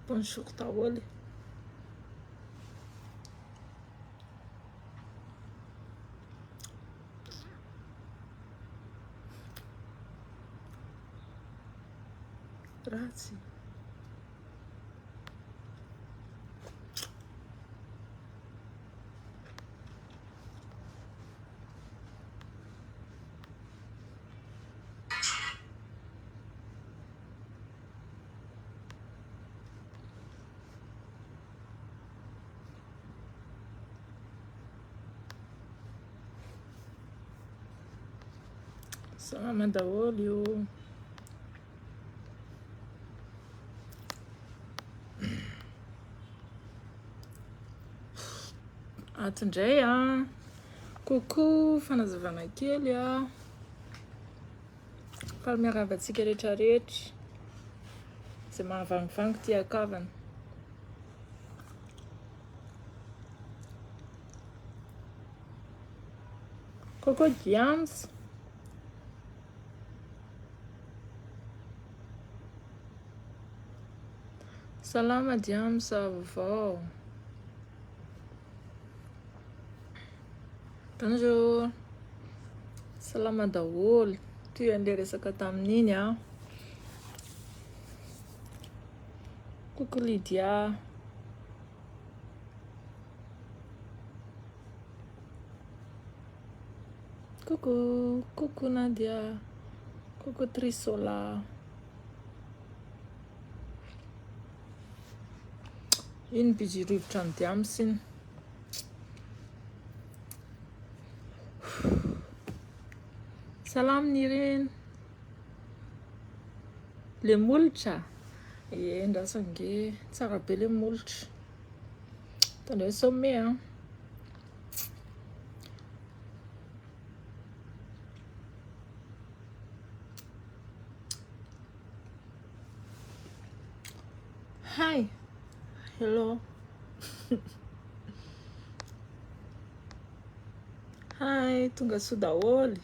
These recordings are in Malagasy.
Bonjour daholo. Ratsy. Salama daholo io. Ato indray a. Coucou, fanazavana kely a. Faly miarahaba antsika rehetra rehetra. Izay mahavangivangy tia an-kavana. Coucou Diams. Salama Diams, vaovao. Bonjour. Salama daholo. Toy an'ilay resaka tamin'iny a. Coucou Lydia. Coucou, coucou Nadia. Coucou Trisola. Iny busy rivotra any Diams iny. Salam Nirina. Le molotra. Ie, andraso ange. Tsara be le molotra. Tandreo sommet an. Hi. Hello. Hi, tonga soa daholo.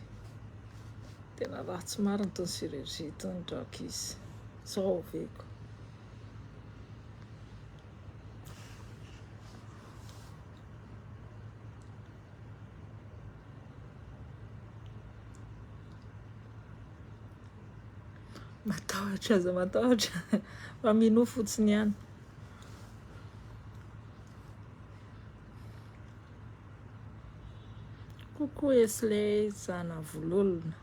Tena ratsy marina itony chirurgie itony drak'izy. Zao veko. Matahotra aza matahotra fa minoa fotsiny ihany. Coucou Esley Zanavololona.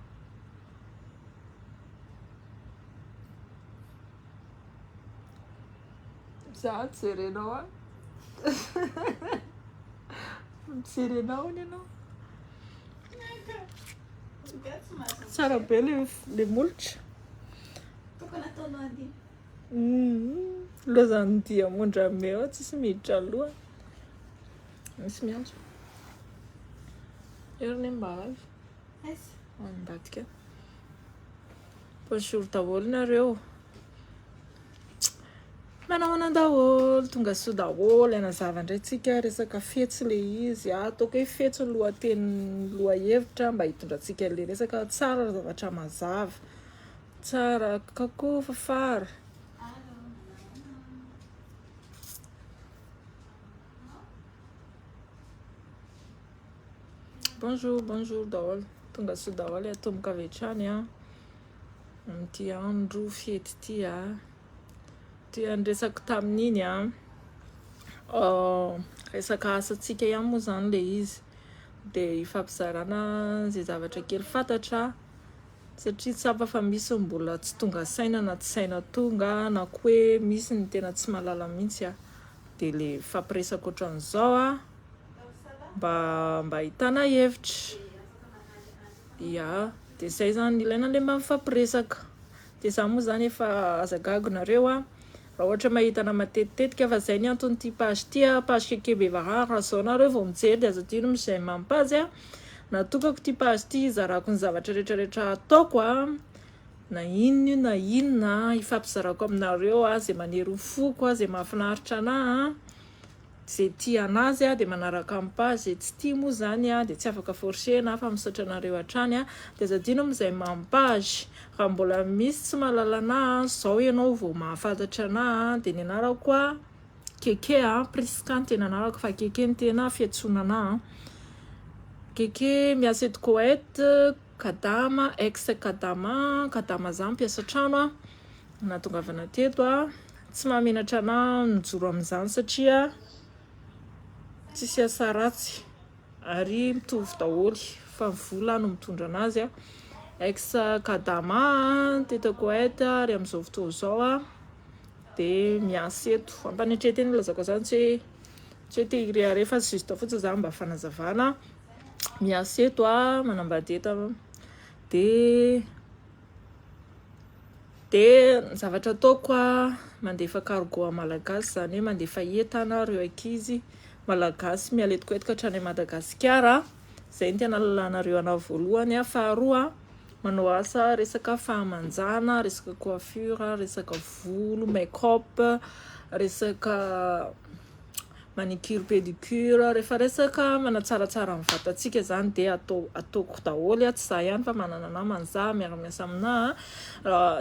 Za jerenao an. Mijery anao hono ianao. Tsara be le le molotra. Tokony ataonao an'iny. Mm. Lozan'ny diamondra meo tsisy miditra aloha. Misy miantso. Hery ne mba avy. Aiza? Any ambadika. Bonjour daholo nareo. Manahoana daholo, tonga soa daholo, hanazava indray tsika resaka fetsy le izy, ataoko hoe fetsy ny lohatenin'ny lohahevitra mba hitondrantsika le resaka, tsara zavatra mazava, tsara coucou Fafara. Bonjour, bonjour daholo, tonga soa daholo, atomboka avy hatrany an, amin'ity andro fety ity an. Dia ny resako tamin'iny an, resaka asantsika ihany moa izany ilay izy. Dia ifampizarana izay zavatra kely fantatra satria tsapa fa misy ny mbola tsy tonga saina na tsy saina tonga na koa hoe misy ny tena tsy mahalala mihitsy an. Dia ilay mifampiresaka ohatran'izao an, mba mba ahitana hevitra. Ya, dia izay izany, ilaina ilay mba mifampiresaka. Dia za moa zany efa aza gaga nareo a, raha ohatra mahita ana matetitetika fa zay ny anton'ity page ity a, page Keke Bevarara, raha zao nareo vao mijery dia aza adino mi j'aime amin'ny page a, natokako ity page ity hizarako ny zavatra rehetra rehetra ataoko a, na inona io na inona hifampizarako aminareo a, zay manery ny foko a, zay mahafinaritra anah a. Zay tia anazy a, de manaraka amin'ny page, zay tsy tia moa zany a, de tsy afaka forcena, fa misaotra anareo hatrany a. De aza adino am'izay mampage raha mbola misy tsy mahalala anahy zao ianao vao mahafantatra anahy, de ny anarako a Keke a, Priska ny tena anarako fa Keke ny tena fiantsoana anahy. Keke miasa eto Koety, Kadama, ex Kadama, Kadama za mpiasa trano a, nahatongavana teto a. Tsy mahamenatra anahy mijoro amin'izany satria tsisy asa ratsy ary mitovy daholo fa ny vola no mitondra anazy a. Ex Kadama teto Koety ary amin'izao fotoana izao a de miasa eto. Ampanetren-tena lazako zany, tsy hoe te hirehareha fa juste fotsiny zany mba fanazavana. Miasa eto a, manambady eto, de ny zavatra ataoko a, mandefa cargo malagasy, zany hoe mandefa entana reo ankizy malagasy miala eto Koety ka hatrany Madagasikara. Zay ny tena lalanareo anahy voalohany a. Faharoa, manao asa resaka fahamanjana, resaka coiffure, resaka volo, make-up, resaka manicure, pédicure, rehefa resaka manatsaratsara ny vatantsika zany de atao ataoko daholo a. Tsy za ihany fa manana namana za miara-miasa aminahy.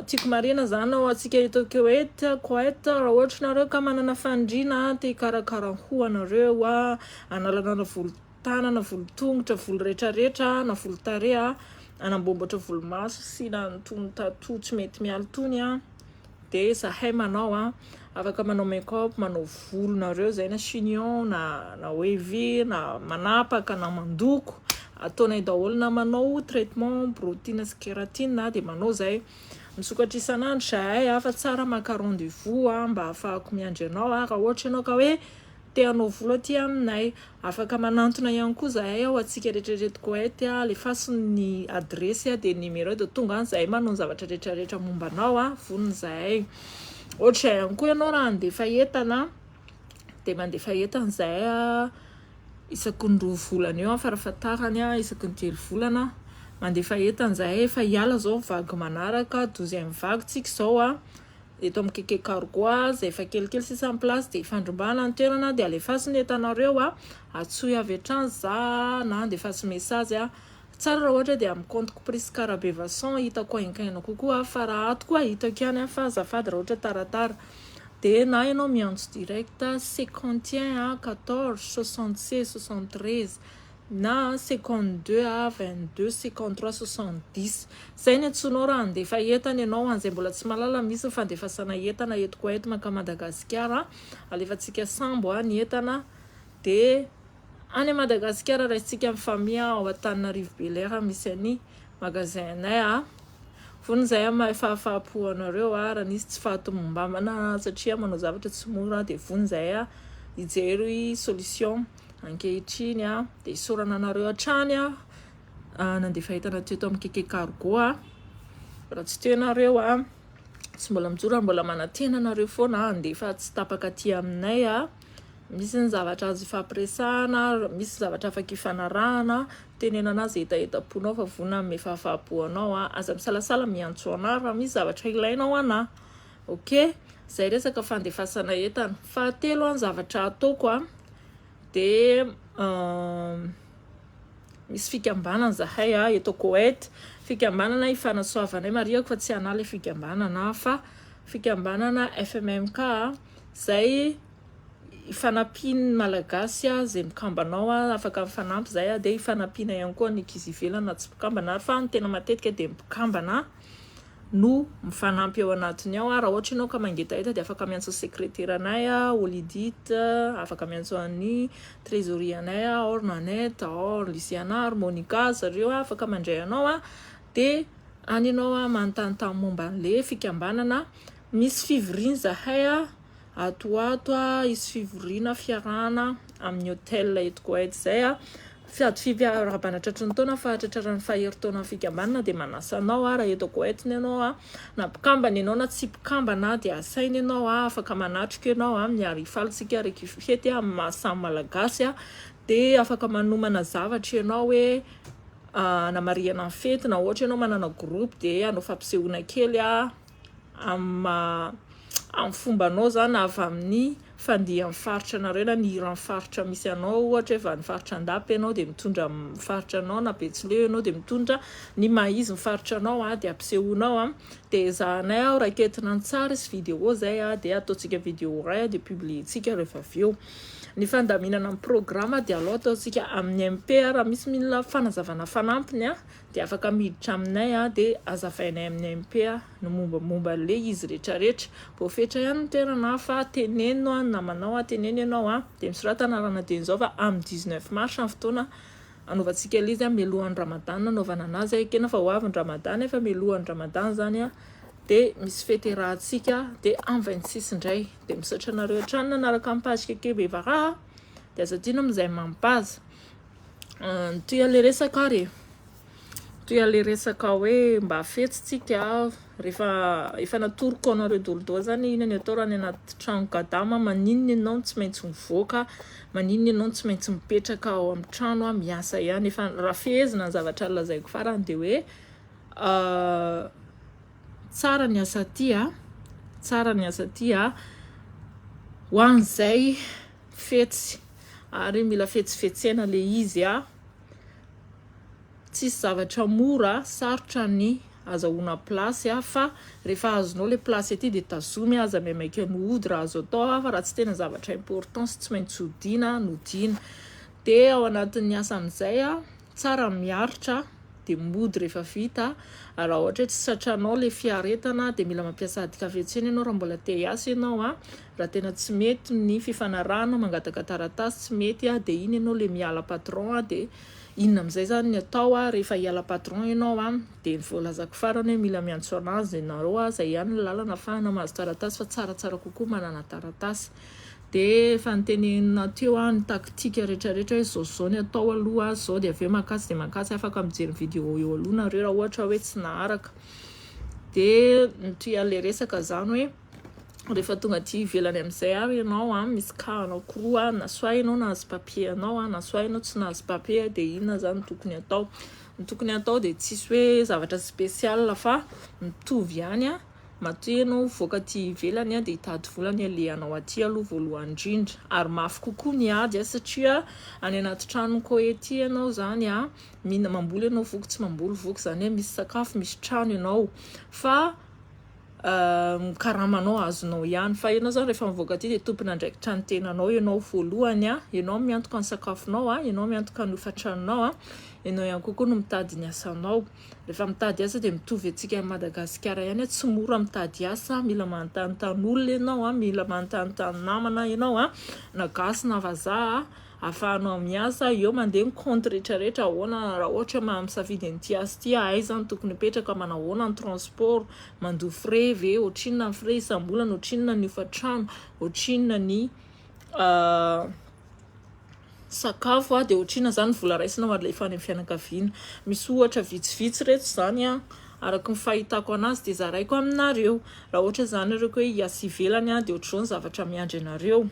Tiako marina zany ho antsika eto Koety, raha ohatra nareo ka manana faniriana te hikarakara hoho anareo a, analana volo tanana, volo tongotra, volo rehetrarehetra na volo tarehy a, anamboamboatra volomaso sy na tony tato tsy mety miala tony a, de zahay manao a. Afaka manao make-up, manao volonareo zay, na chignon na wavy, na manapaka na mandoko, ataonay daholo, na manao traitement protéine sy kératine de manao zay. Misokatra isan'andro zahay a, fa tsara maka rendez-vous a mba ahafahako miandry anao a. Raha ohatra ianao ka hoe te hanao volo aty aminay, afaka manantona ihany koa zahay ao antsika rehetrarehetra Koety a. Alefaso ny adresy a, de numéro, de tonga any zahay manao ny zavatra rehetrarehetra momba anao a, vonona zahay. Ohatr'izay ihany koa ianao raha handefa entana, de mandefa entana zahay a isaky ny 2 volana eo farafahatarany a, isaky ny 3 volana mandefa entana zahay. Efa hiala zao vague manaraka, 12e vague tsika zao a eto amin'ny Keke Cargo a, zay efa kelikely sisa amin'ny place, de ifandrombahana ny toerana, de alefaso ny entanareo a, antsoy avy hatrany za na andefaso message a. Tsara raha ohatra de amin'ny compte Priska Rabevason, hitako hainkaina kokoa, fa raha ato koa hitako ihany a, fa azafady raha ohatra taratara. De na ianao miantso direct 51 14 76 73 na 52 a 22 53 70. Zay ny antsonao raha handefa entana ianao. An'izay mbola tsy mahalala, misy ny fandefasana entana eto Koety maka Madagasikara, alefantsika sambo a ny entana de any Madagasikara, raisitsika amin'ny famille ao Antananarivo Bel Air misy any magasin anay a. Vonona zay amin'ny fahafahampo anareo a. Raha nisy tsy fahatomombamana satria manao zavatra tsy mora, de vonona zay a hijery solution ankehitriny a. De isaorana anareo hatrany a nandefa entana teto amin'ny Keke Cargo a. Raha tsy teo nareo a, tsy mbola mijoro, mbola manantena anareo foana andefa tsy tapaka aty aminay a. Misy ny zavatra azo ifampiresahana, misy zavatra afaka ifanarahana, tenenana azy hetaheta-ponao fa vonona amin'ny fahafahampo anao a. Aza misalasala miantso anahy raha misy zavatra ilainao anahy. Ok, zay resaka fandefasana entana. Fahatelo a, ny zavatra ataoko a, de misy fikambanana zahay a eto Koety, fikambanana ifanasoavanay, mariako fa tsy anahy le fikambanana fa fikambanana FMMK zay ifanampian'ny malagasy a, zay mikambanao a, afaka mifanampy zay a, de ifanampiana ihany koa ny ankizy ivelany na tsy mpikambana ary, fa ny tena matetika de mpikambana no mifanampy ao anatiny ao a. Raha ohatra ianao ka mangetaheta, de afaka miantso secrétaire anay a, Olidite, afaka miantso an'ny trésorier anay a, or Nanette, or Luciana, or Monica, zareo a afaka mandray anao a. De any ianao a manontanytany momba an'le fikambanana. Misy fivoriana zahay a ato ato a, isy fivoriana fiarahana amin'ny hôtel eto Koety zay a, fiady fiarahabana tratry ny taona fahatratraran'ny fahery-taona ny fikambanana, de manasa anao a raha eto Koety ianao a, na mpikambana ianao na tsy mpikambana, de asaina ianao a, afaka manatrika ianao a, miary hifaly tsika reky fety a amin'ny maha samy malagasy a. De afaka manomana zavatra ianao hoe anamarihana ny fety, na ohatra ianao manana groupe de hanao fampisehoana kely a amin'ny fombanao zany avy amin'ny Fandihan'ny faritra anareo na ny hiran'ny faritra misy anao. Ohatra hoe any faritra Andapa ianao, dia mitondra faritra anao, na Betsileo ianao, dia mitondra ny maha izy ny faritra anao dia ampisehoanao dia ezahanay aho raiketina an-tsary sy vidéo zay dia ataontsika vidéo ray dia publientsika rehefa avy eo. Ny fandaminana ny programme dia aloha ataontsika amin'ny MP. Raha misy mila fanazavana fanampiny dia afaka miditra aminay dia azavainay amin'ny MP no mombamomba le izy rehetrarehetra. Voafetra ihany ny toerana, fa teneno namanao, teneno ianao dia misorata anarana dieny zao, fa amin'ny 19 mars ny fotoana anaovantsika le izy mialohan'ny Ramadan anaovana anazy. Ekena fa ho avy ny Ramadan, efa mialohan'ny Ramadan zany dia misy fety rahantsika, dia amin'ny 26 indray. Dia misaotra anareo hatrany nanaraka amin'ny page Keke Bevara, dia aza adino amin'izay mampaza toy ale resaka ary toy ale resaka hoe mba fetsitsika rehefa efa natoroko anareo daholo zany inona ny atao raha any anaty trano gadama. Maninona ianao tsy maintsy mivoaka? Maninona ianao tsy maintsy mipetraka ao amin'ny trano miasa ihany? Efa raha fehezina ny zavatra lazaiko farany dia hoe tsara ny asa aty tsara ny asa aty ho an'izay fetsy, ary mila fetsifetsena le izy tsisy zavatra mora, sarotra ny azahoana place fa rehefa azonao le place aty dia tazomy, aza maimaika mody raha azo atao fa raha tsy tena zavatra importance tsy maintsy hodina nodina. Dia ao anatin'ny asa amin'izay tsara miaritra dia mody rehefa vita. Raha ohatra hoe tsy tratranao le fiaretana, dia mila mampiasa adi-kafetsena ianao raha mbola te hiasa ianao raha tena tsy mety ny fifanarahana, mangataka taratasy tsy mety dia iny ianao le miala patron dia inona amin'izay zany ny atao rehefa hiala patron ianao? Dia ny voalazako farany hoe mila miantso anazy ianareo zay ihany ny lalana ahafahana mahazo taratasy, fa tsaratsara kokoa manana taratasy. Dia efa nitenenina teo ny taktika rehetrarehetra hoe zao zao ny atao aloha zao, dia avy eo makasy dia makasy. Afaka mijery ny vidéo eo aloha nareo raha ohatra hoe tsy naharaka. Dia mitohy an'ilay resaka zany hoe rehefa tonga aty ivelany amin'izay ary ianao misy cas anankiroa: na soit ianao nahazo papier anao na soit ianao tsy nahazo papier. Dia inona zany no tokony atao? Ny tokony atao dia tsisy hoe zavatra spécial fa mitovy ihany matoa ianao voaka aty ivelany dia hitady vola ny alehanao aty aloha voalohany indrindra, ary mafy kokoa ny ady satria any anaty trano koety ianao zany mihina, mamboly ianao voky, tsy mamboly voky, zany hoe misy sakafo, misy trano ianao, fa karamanao azonao ihany. Fa ianao zany rehefa mivoaka aty dia tompon'andraikitra ny tenanao ianao voalohany ianao miantoka ny sakafonao ianao miantoka ny hofan-tranonao ianao ihany kokoa no mitady ny asanao. Rehefa mitady asa dia mitovy antsika any Madagasikara ihany, tsy mora mitady asa, mila manontanontany olona ianao mila manontanontany namana ianao na gasy na vazaha ahafahanao miasa eo, mandeha ny compte rehetrarehetra, ahoana raha ohatra misafidy an'ity asa ity, aiza no tokony hipetraka, manao ahoana ny transport, mandoa frais ve, ohatrinona ny frais isam-bolana, ohatrinona ny hofan-trano, ohatrinona ny sakafo dia ohatrinona zany ny vola raisinao alefa any amin'ny fianakaviana. Misy ohatra vitsivitsy reto zany araka ny fahitako anazy dia zaraiko aminareo. Raha ohatra zany nareo hoe hiasa ivelany dia ohatr'izao ny zavatra miandry anareo.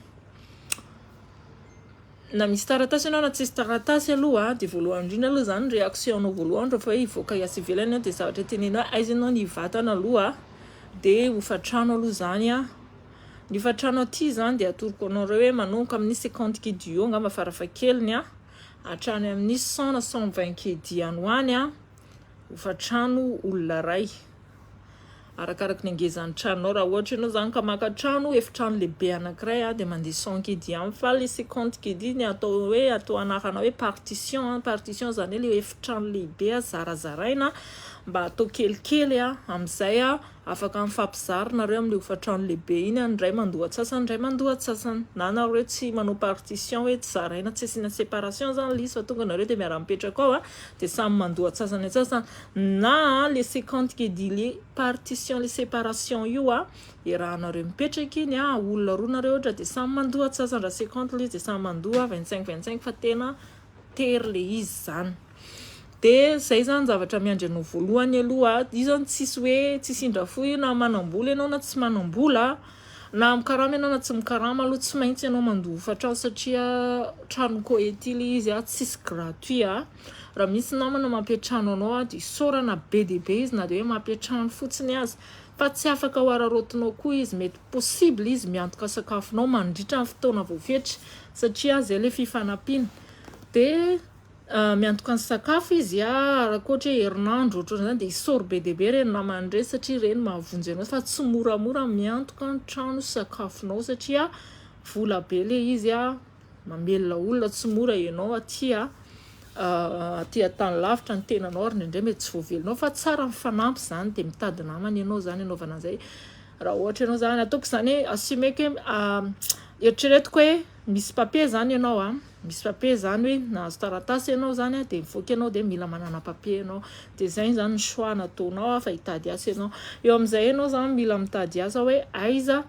Na misy taratasy ianao na tsisy taratasy aloha, dia voalohany indrindra aloha zany, réaction anao voalohany rehefa hoe hivoaka hiasa ivelany dia zavatra tenenao hoe aiza ianao ny hivatana aloha, dia hofan-trano aloha zany ny hofan-trano aty zany dia atoroko anareo hoe manomboka amin'ny 50 KD eo angamba farafahakeliny hatrany amin'ny 100 na 120 KD any ho any hofan-trano olona ray, arakaraka ny angezan'ny tranonao. Raha ohatra ianao zany ka maka trano efitrano lehibe anankiray dia mandeha 100 KD any, fa le 50 KD ny atao hoe atao anarana hoe partition. Partition zany hoe le efitrano lehibe zarazaraina mba atao kelikely amin'izay afaka mifampizara nareo amin'le hofan-trano lehibe iny ny ray mandoa antsasany, ray mandoa antsasany, na nareo tsy manao partition hoe tsy zaraina, tsy asiana séparation zany le izy, fa tonga nareo dia miara-mipetraka ao dia samy mandoa antsasany antsasany, na le 50 KD le partition, le séparation io iarahanareo mipetraka iny olona roa nareo ohatra dia samy mandoa antsasany. Raha 50 le izy dia samy mandoa 25 25, fa tena tery le izy zany. Dia zay zany zavatra miandry anao voalohany aloha. Io zany tsisy hoe tsisy indra fo io, na manam-bola ianao na tsy manam-bola, na mikarama ianao na tsy mikarama aloha, tsy maintsy ianao mandoa hofan-trano satria trano koety le izy tsisy gratuit raha misy namana mampiantrano anao dia isaorana be dia be izy na dia hoe mampiantrano fotsiny aza. Fa tsy afaka ho araraotinao koa izy, mety possible izy miantoka sakafonao mandritra ny fotoana voafetra satria zay le fifanampiana. De miantoka ny sakafo izy a, raha ohatra hoe herinandro ohatran'izany, de isaory be dia be reny namany reny satria reny mahavonjy anao, fa tsy moramora miantoka ny trano sakafonao satria vola be le izy a, mamelona olona tsy mora ianao aty a, aty an-tany lavitra ny tenanao ary indraindray mety tsy voavelonao, fa tsara mifanampy zany, de mitady namana ianao zany anaovana an'izay. Raha ohatra ianao zany, ataoko zany hoe assumeko hoe, eritreretiko hoe misy papier zany ianao a, misy papier zany hoe nahazo taratasy ianao zany a, de mivoaka ianao de mila manana papier ianao, de zay zany ny choix nataonao a, fa hitady asa ianao. Eo amin'izay ianao zany mila mitady asa hoe aiza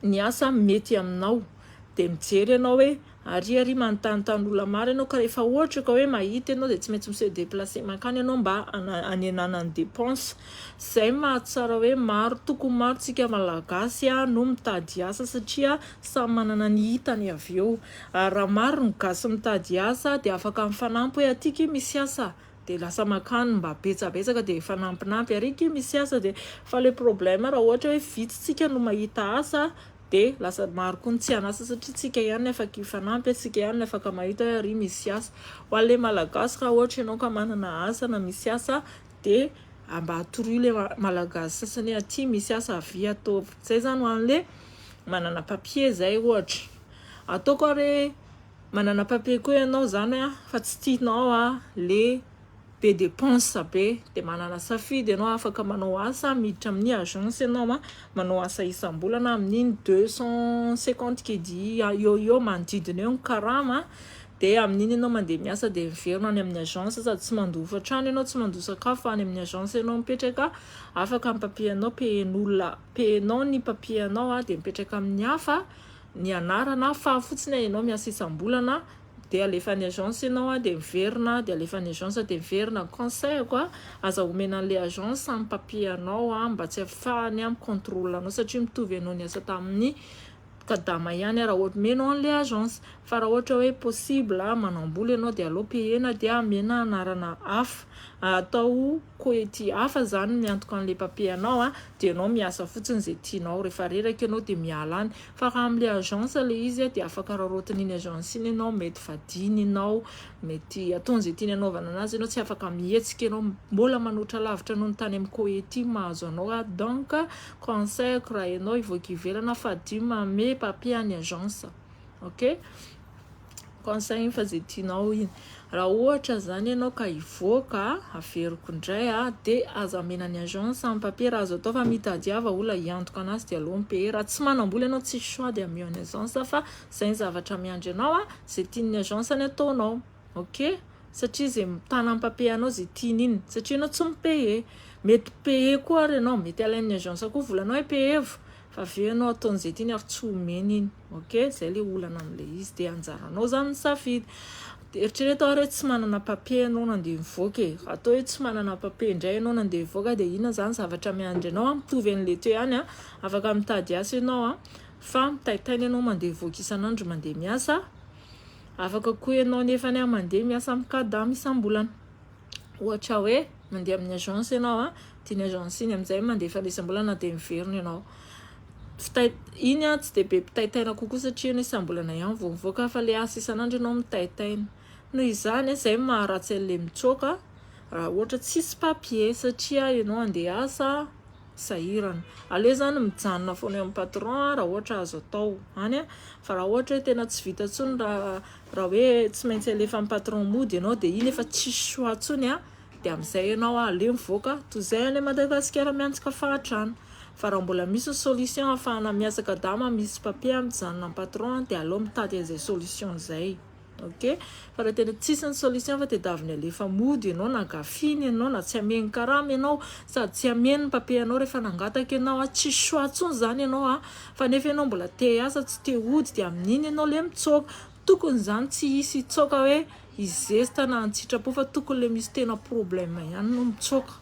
ny asa mety aminao, de mijery ianao hoe ary ary manontanontany olona maro ianao, ka rehefa ohatra ka hoe mahita ianao de tsy maintsy mi-se déplacer mankany ianao mba hanenana ny dépense. Zay mahatsara hoe maro, tokony maro tsika Malagasy a no mitady asa satria samy manana ny hitany avy eo. Ary raha maro ny gasy mitady asa de afaka mifanampy hoe aty ky misy asa, de lasa makany mba betsabetsaka de fanampinampy, ary ky misy asa de. Fa le problème, raha ohatra hoe vitsy tsika no mahita asa, de lasa maro koa ny tsy an'asa satria tsika ihany afaka hifanampy, tsika ihany afaka mahita hoe ary misy asa. Ho an'le Malagasy, raha ohatra ianao ka manana asa na misy asa, de mba atoroy le Malagasy sasany hoe aty misy asa, avia ataovy. Zay zany ho an'le manana papier zay. Ohatra ataoko ary hoe manana papier koa ianao zany a, fa tsy tianao a le be dépense be, de manana safidy ianao, afaka manao asa, miditra amin'ny agence ianao a, manao asa isam-bolana amin'iny 250 kedi eo eo manodidina eo ny karama, de amin'iny ianao mandeha miasa de miverina any amin'ny agence, sady tsy mandoa hofa-trano ianao, tsy mandoa sakafo, fa any amin'ny agence ianao mipetraka, afaka ny papier anao payen'olona, payenao ny papier anao a, de mipetraka amin'ny hafa ny anarana, fa fotsiny ianao miasa isam-bolana, de alefa ny agence ianao a, de miverina, de alefa ny agence, de miverina. Conseil koa, aza omena an'le agence amin'ny papier anao a, mba tsy ahafahany a micontrôle anao, satria mitovy ianao niasa tamin'ny kadama ihany raha ohatra omenao an'le agence. Fa raha ohatra hoe possible manambola ianao, de aleo payena, de amena anarana hafa, atao koety hafa zany miantoka an'le papier anao a, de ianao miasa fotsiny zay tianao, rehefa reraka ianao de miala any. Fa raha am'le agence le izy a, de afaka rarotin'iny agence iny ianao, mety vadiny ianao, mety ataon'izay tiany anaovana anazy ianao, tsy afaka mihetsika ianao, mbola manoatra lavitra anao ny tany amin'ny koety mahazo anao a. Donc conseil, raha ianao hivoaka ivelana, fadio mame papier any agence, ok, conseil iny, fa zay tianao iny. Raha ohatra zany ianao ka hivoaka, averiko indray a, de aza amena ny agence amin'ny papier raha azo atao, fa mitadiava olona hiantoka anazy, de aloha mipaye. Raha tsy manam-bola ianao, tsisy choix, de ameo ny agence, fa zay ny zavatra miandry anao a, zay tian'ny agence ny ataonao, ok, satria zay mitana ny papier anao zay tiany iny, satria ianao tsy mipaye. Mety paye koa ary ianao, mety alain'ny agence koa volanao hoe payevo, fa avy eo ianao ataon'izay tiany ary tsy omeny iny, ok, zay le olana amin'le izy, de anjaranao zany ny safidy. De eritrereto ary hoe tsy manana papier ianao nandeha mivoaka e, atao hoe tsy manana papier indray ianao nandeha mivoaka, de inona zany zavatra miandry anao? Mitovy an'le teo ihany a, afaka mitady asa ianao a, fa mitaitaina ianao mandeha mivoaka isan'andro mandeha miasa. Afaka koa ianao nefany a mandeha miasa amin'ny kadama isam-bolana, ohatra hoe mandeha amin'ny agence ianao a, tiany agence iny amin'izay mandefa isam-bolana, de miverina ianao. Iny a tsy de be mpitaitaina kokoa satria ianao isam-bolana ihany vao mivoaka, fa le asa isan'andro ianao mitaitaina. Noho izany zay maharatsy an'le mitsoaka raha ohatra tsisy papier, satria ianao andeha asa sahirana. Aleo zany mijanona foana eo amin'ny patron raha ohatra azo atao any a. Fa raha ohatra hoe tena tsy vita intsony, raha hoe tsy maintsy alefa amin'ny patron mody ianao, de iny efa tsisy choix intsony a, de amin'izay ianao a aleo mivoaka toy izay any Madagasikara miantoka fahatrana. Fa raha mbola misy ny solution ahafahana miasa kadama misy papier, mijanona amin'ny patron, de aleo mitady an'izay solution zay, ok. Fa raha tena tsisy ny solution fa tadiaviny alefa mody ianao, na gafiny ianao, na tsy ameny karama ianao, sady tsy ameny ny papier anao rehefa nangataka ianao a, tsisy choix intsony zany ianao a, fa nefa ianao mbola te asa, tsy te hody, de amin'iny ianao le mitsoaka. Tokony zany tsy hisy hitsoaka hoe izesta na antsitrapo, fa tokony le misy tena problème ihany no mitsoaka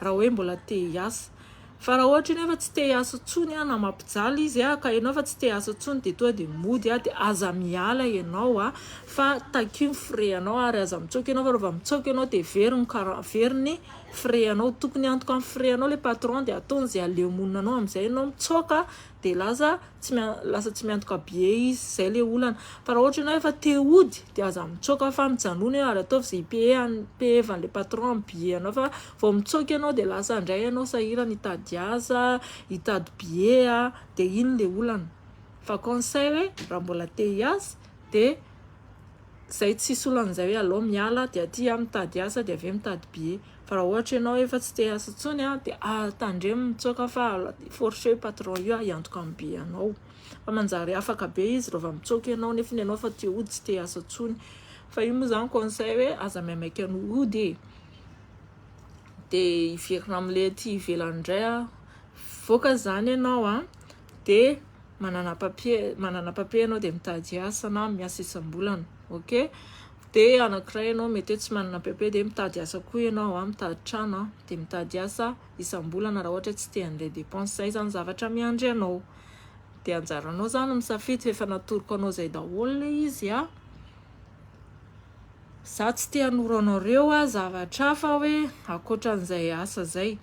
raha hoe mbola te hiasa. Fa raha ohatra ianao efa tsy te hiasa intsony na mampijaly izy ka ianao efa tsy te hiasa intsony dia tonga dia mody dia aza miala ianao fa takio ny frais anao ary aza mitsoaka ianao fa rehefa mitsoaka ianao dia very ny kara very ny frais anao. Tokony hiantoka ny frais anao ilay patron dia ataony izay aleo monina anao amin'izay ianao mitsoaka dia lasa tsy lasa tsy miantoka billet izy, izay ilay olana. Fa raha ohatra ianao efa te hody dia aza mitsoaka fa mijanona eo ary ataovy izay hi-payer-van'ilay patron amin'ny billet anao fa vao mitsoaka ianao dia lasa indray ianao sahirana hitady asa, hitady billet dia iny ilay olana. Fa conseil hoe raha mbola te hiasa dia izay tsisy olana izay hoe aleo miala dia aty aho mitady asa dia avy eo mitady billet. Fa raha ohatra ianao efa tsy te hiasa intsony dia tandremo mitsoaka fa forcé io patron io hiantoka amin'ny billet anao. Fa manjary afaka be izy rehefa mitsoaka ianao nefa ianao efa te hody tsy te hiasa intsony. Fa io moa izany conseil hoe aza maimaika ny hody e. Dia hiverina amin'ilay aty ivelany indray aho. Mivoaka izany ianao dia manana papier, manana papier ianao dia mitady asa na miasa isam-bolana. Ok? Dia anankiray ianao mety hoe tsy manana papier dia mitady asa koa ianao, mitady trano dia mitady asa isam-bolana raha ohatra hoe tsy te handeha dépense. Izay izany zavatra miandry anao. Dia anjaranao izany misafidy fa efa natoroko anao izay daholo ilay izy. Za tsy te hanoro anareo zavatra hafa hoe ankoatran'izay asa izay.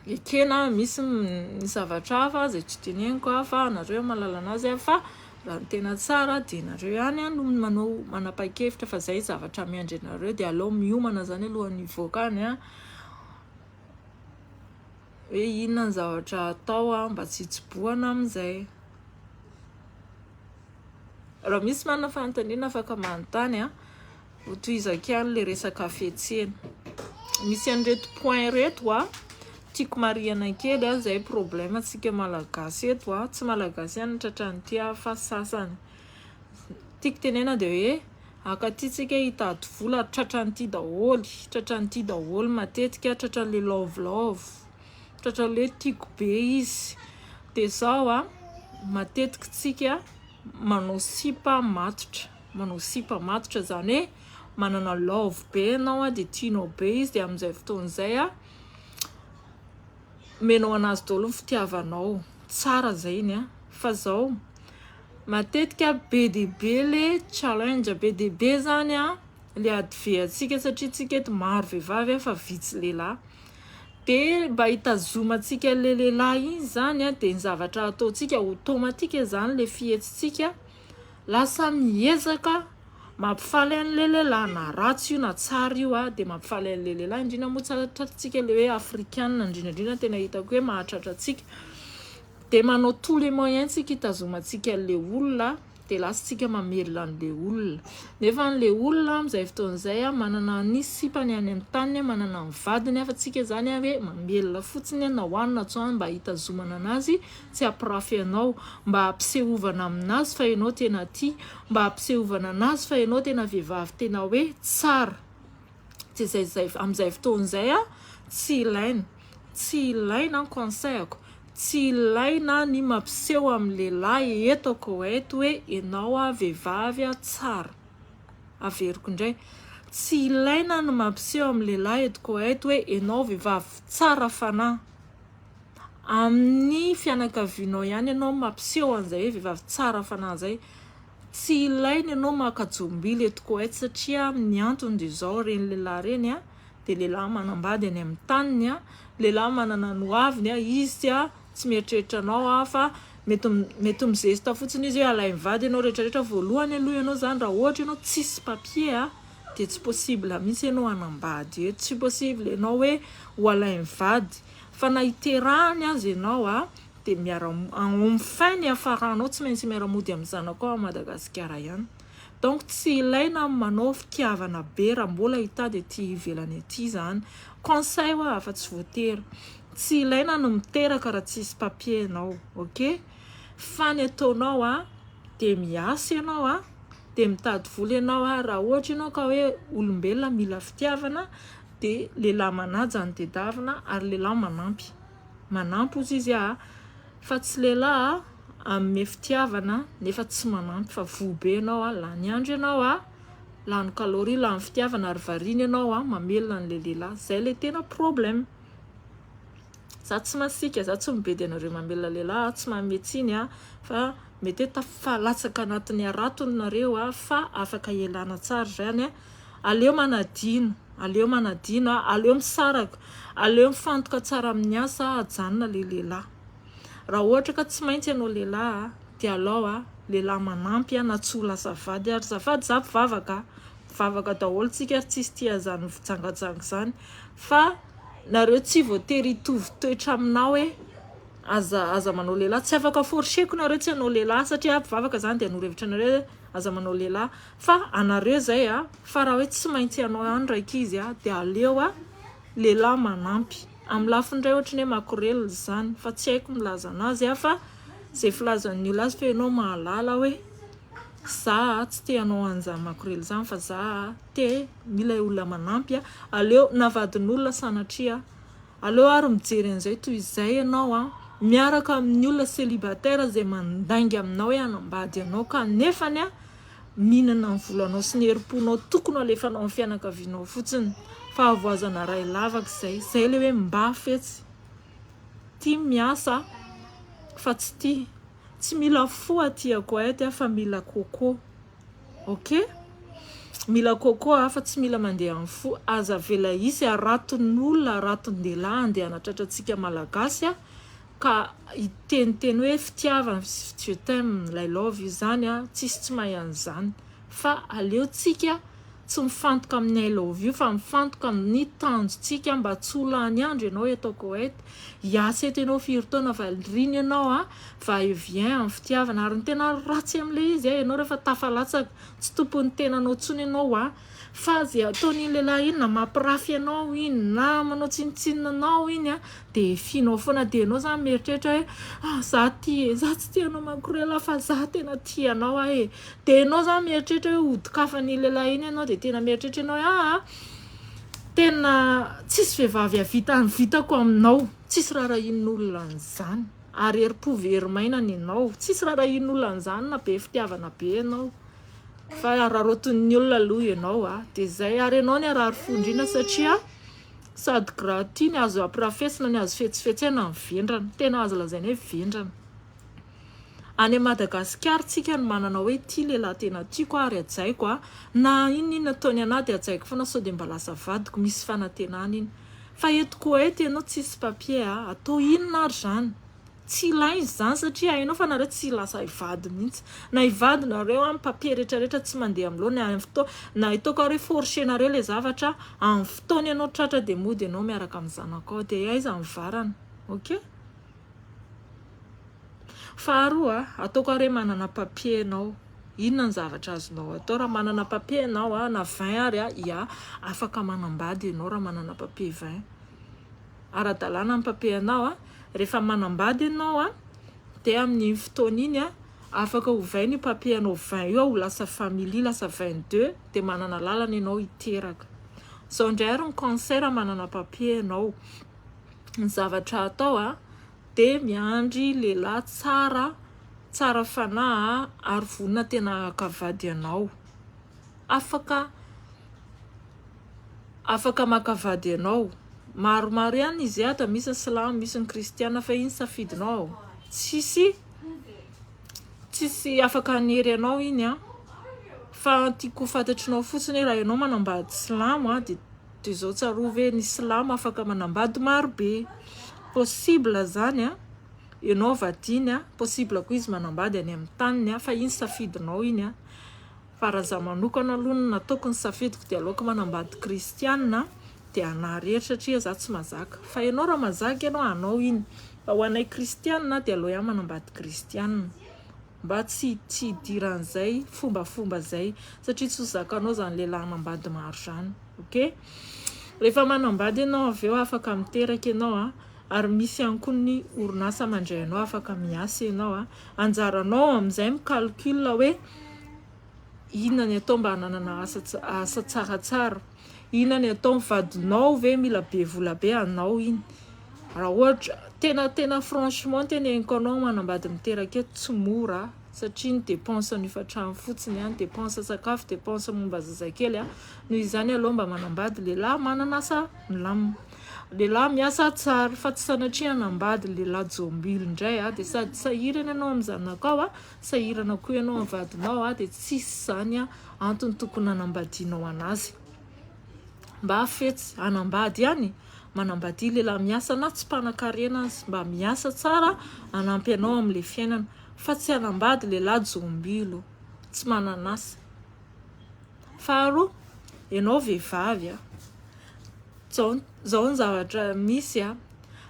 Ekena misy ny zavatra hafa izay tsy teneniko fa nareo mahalala anazy fa raha ny tena tsara dia nareo ihany no manao manapa-kevitra fa izay zavatra miandry anareo dia aleo miomana izany alohan'ny hivoaka any hoe inona ny zavatra atao mba tsy hitsobohana amin'izay. Raha misy manana fanontaniana afaka manontany ho tohizako ihany ilay resaka hafetsena. Misy an'ireto point ireto tiako marihana kely izay problème antsika malagasy eto tsy malagasy ihany no tratran'ity fa sasany. Tiako tenena dia hoe ankaty tsika hitady vola tratran'ity daholo, tratran'ity daholo matetika tratran'ilay love love, tratran'ilay tiako be izy. Dia izao matetika tsika manao sipa matotra, manao sipa matotra izany hoe manana love be ianao dia tianao be izy dia amin'izay fotoana izay omenao anazy daholo ny fitiavanao, tsara izay iny fa izao matetika be dia be ilay challenge, be dia be izany ilay adivehantsika satria tsika eto maro vehivavy fa vitsy lehilahy. Dia mba hitazomantsika ilay lehilahy iny izany dia ny zavatra ataontsika automatique izany ilay fihetsitsika lasa miezaka mampifaly an'ilay lehilahy na ratsy io na tsara io dia mampifaly an'ilay lehilahy indrindra moa tratrantsika ilay hoe afrikana indrindra indrindra tena hitako hoe mahatratra antsika dia manao tous les moyens tsika hitazomantsika an'ilay olona dia lasa tsika mamelona an'ilay olona nefa an'ilay olona amin'izay fotoana izay manana ny sipany any amin'ny taniny manana ny vadiny fa tsika izany hoe mamelona fotsiny na hohanina tsy hohanina mba hitazomana anazy tsy hampirafy anao mba hampisehovana aminazy fa ianao tena tia mba hampisehovana anazy fa ianao tena vehivavy tena hoe tsara tsy izay izay amin'izay fotoana izay tsy ilaina tsy ilaina ny conseil-ko tsy ilaina ny mampiseho amin'ny lehilahy eto Koety hoe ianao vehivavy tsara averiko indray tsy ilaina ny mampiseho amin'ny lehilahy eto Koety hoe ianao vehivavy tsara fanahy amin'ny fianakavianao ihany ianao mampiseho an'izay hoe vehivavy tsara fanahy izay tsy ilaina ianao maka jombily eto Koety satria ny antony dia izao ireny lehilahy ireny dia lehilahy manambady any amin'ny taniny lehilahy manana ny hoaviny izy tsy mieritreritra anao fa mety mety mizesta fotsiny izy hoe alainy vady ianao rehetrarehetra voalohany aloha ianao izany raha ohatra ianao tsisy papier dia tsy possible mihitsy ianao hanambady eto tsy possible ianao hoe ho alainy vady fa na hiterahany aza ianao dia miara enfin ny hafaranao tsy maintsy miara-mody amin'ny zanakao à Madagasikara ihany donc tsy ilaina manao fitiavana be raha mbola hitady aty ivelany aty izany conseil hoa fa tsy voatery tsy ilaina ny miteraka raha tsisy papier ianao ok fa ny ataonao dia miasa ianao dia mitady vola ianao raha ohatra ianao ka hoe olombelona mila fitiavana dia lehilahy manaja ny tedavina ary lehilahy manampy manampy ozy izy fa tsy lehilahy ame fitiavana nefa tsy manampy fa voa be ianao lany andro ianao lany kaloria lany fitiavana ary variana ianao mamelona an'ilay lehilahy izay ilay tena problème. Za tsy masiaka, za tsy mibedy anareo mamelona lehilahy, tsy manome tsiny a, fa mety hoe tafalatsaka anatin'ny aratony nareo a, fa afaka ialana tsara zany a. Aleo manadino, aleo manadino a, aleo misaraka, aleo mifantoka tsara amin'ny asa, ajanona le lehilahy. Raha ohatra ka tsy maintsy ianao lehilahy a, dia alao a lehilahy manampy a, na tsy ho lasa vady ary zafady. Za mpivavaka, mpivavaka daholo tsika ary tsisy tia zany fijangajanga zany, fa nareo tsy voatery hitovy toetra aminao hoe aza manao lehilahy. Tsy afaka forceko nareo tsy hanao lehilahy satria mpivavaka zany dia anoro hevitra anareo aza manao lehilahy, fa anareo zay a. Fa raha hoe tsy maintsy hanao ihany raiky izy a, dia aleo a lehilahy manampy amin'ny lafiny ray, ohatry ny hoe makorelina zany, fa tsy haiko milaza anazy a, fa zay filazan'ny olona azy, fa ianao mahalala hoe za tsy te hanao an'izany makorely zany, fa za te mila olona manampy a. Aleo na vadin'olona sanatria, aleo ary mijery an'izay toy izay ianao a miaraka amin'ny olona célibataire zay mandainga aminao hoe hanambady anao, ka nefany a mihinana ny volanao sy ny herim-ponao tokony alefanao amin'ny fianakavianao fotsiny. Fahavoazana ray lavaka izay. Zay le hoe mba fetsy tia miasa fa tsy tia, tsy mila fo aty Koety a, fa mila coco. Ok, mila coco a, fa tsy mila mandeha amin'ny fo. Aza avela isy araton'olona, araton-dehilahy andeha hanatratra antsika malagasy a, ka hiteniteny hoe fitiavana, je t'aime, I love you zany a. Tsisy tsy mahay an'izany, fa aleotsika tsy mifantoka amin'ny I love you, fa mifantoka amin'ny tanjontsika mba tsy ho lany andro ianao eto Koety. Hiasa eto ianao firy taona, valiriny ianao a, va et vient amin'ny fitiavana. Ary ny tena ratsy amin'ilay izy a, ianao rehefa tafalatsaka, tsy tompon'ny tenanao intsony ianao a, fa zay ataon'iny lehilahy iny, na mampirafy anao iny na manao tsinontsinona anao iny a, de finao foana. De ianao zany mieritreritra hoe: "Ah, za tia e, za tsy tia anao makorela, fa za tena tia anao ah e." De ianao zany mieritreritra hoe hodokafany lehilahy iny ianao, de tena mieritreritra ianao hoe: "Ah, tena tsisy vehivavy avita ny vitako aminao." Tsisy raharahian'olona an'izany, ary herim-po very maina ny anao. Tsisy raharahian'olona an'izany na be fitiavana be ianao, fa rarotin'ny olona aloha ianao a, de zay. Ary ianao ny arary fo indrindra, satria sady gratuit ny azo ampirafesina, ny azo fetsifetsena, ny vendrana tena azo lazaina hoe vendrana. Any Madagasikara tsika no manana hoe tia lehilahy tena tiako ary ajaiko a, na inona inona ataony anahy de ajaiko foana, sao de mba lasa vadiko, misy fanantenana iny. Fa eto Koety ianao tsisy papier a, atao inona ary zany? Tsy ilaina izany, satria hainao fa nareo tsy lasa hivady mihitsy. Na hivady nareo amin'ny papier rehetrarehetra tsy mandeha amin'ny laoniny amin'ny fotoana, na ataoko ary hoe forcenareo le zavatra amin'ny fotoana ianao tratra, de mody ianao miaraka amin'ny zanakao, de aiza ny varana? Ok, faharoa, ataoko ary hoe manana papier ianao, inona ny zavatra azonao atao raha manana papier ianao a? Na 20 ary a, ia, afaka manambady ianao raha manana papier 20, ara-dalàna ny papier anao a. Rehefa manambady ianao a, de amin'iny fotoana iny a, afaka hovaina io papier anao 20 io a, ho lasa famille, lasa 22, de manana lalana ianao hiteraka. Zao indray ary ny cancer, manana papier ianao, ny zavatra atao a, de miandry lehilahy tsara, tsara fanahy ary vonona tena hakavady anao, afaka makavady anao. Maromaro ihany izy ato, misy ny silamo, misy ny kristiana, fa iny safidinao, tsisy afaka hanery anao iny a. Fa tiako fantatrinao fotsiny hoe raha ianao manambady silamo a, de zao tsarovy hoe ny silamo afaka manambady marobe, possible zany a. Ianao vadiny a, possible koa izy manambady any amin'ny taniny a, fa iny safidinao iny a. Fa raha za manokana aloha no nataoko ny safidiko, de aleoko manambady kristiana, de anah rery, satria za tsy mazaka. Fa ianao raha mazaka ianao, anao iny, fa ho anay kristiana de aleo ihany manambady kristiana mba tsy hidiran'izay fombafomba zay, satria tsy ho zakanao zany lehilahy manambady maro zany. Ok, rehefa manambady ianao avy eo, afaka miteraka ianao a, ary misy ihany koa ny orinasa mandray anao, afaka miasa ianao a. Anjaranao amin'izay micalcule hoe inona ny atao mba hananana asa tsaratsara, inona ny atao mivadinao ve mila be vola be anao iny. Raha ohatra tena franchement teneniko anao, manambady miteraka eto tsy mora. Satria ny dépense ny hofantrano fotsiny a, ny dépense sakafo, dépense momba zazakely a. Noho izany aloha mba manambady lehilahy manana asa milamina, lehilahy miasa tsara, fa tsy sanatria hanambady lehilahy jombilo indray a, dia sady sahirana ianao amin'ny zanakao a, sahirana koa ianao amin'ny vadinao a, dia tsisy zany a antony tokony hanambadianao anazy. Mba fetsy hanambady ihany, manambadia lehilahy miasa na tsy mpanan-karena azy, mba miasa tsara hanampy anao amin'ilay fiainana, fa tsy hanambady lehilahy jombilo tsy manana asa. Faharoa, ianao vehivavy a, zao zao ny zavatra misy a,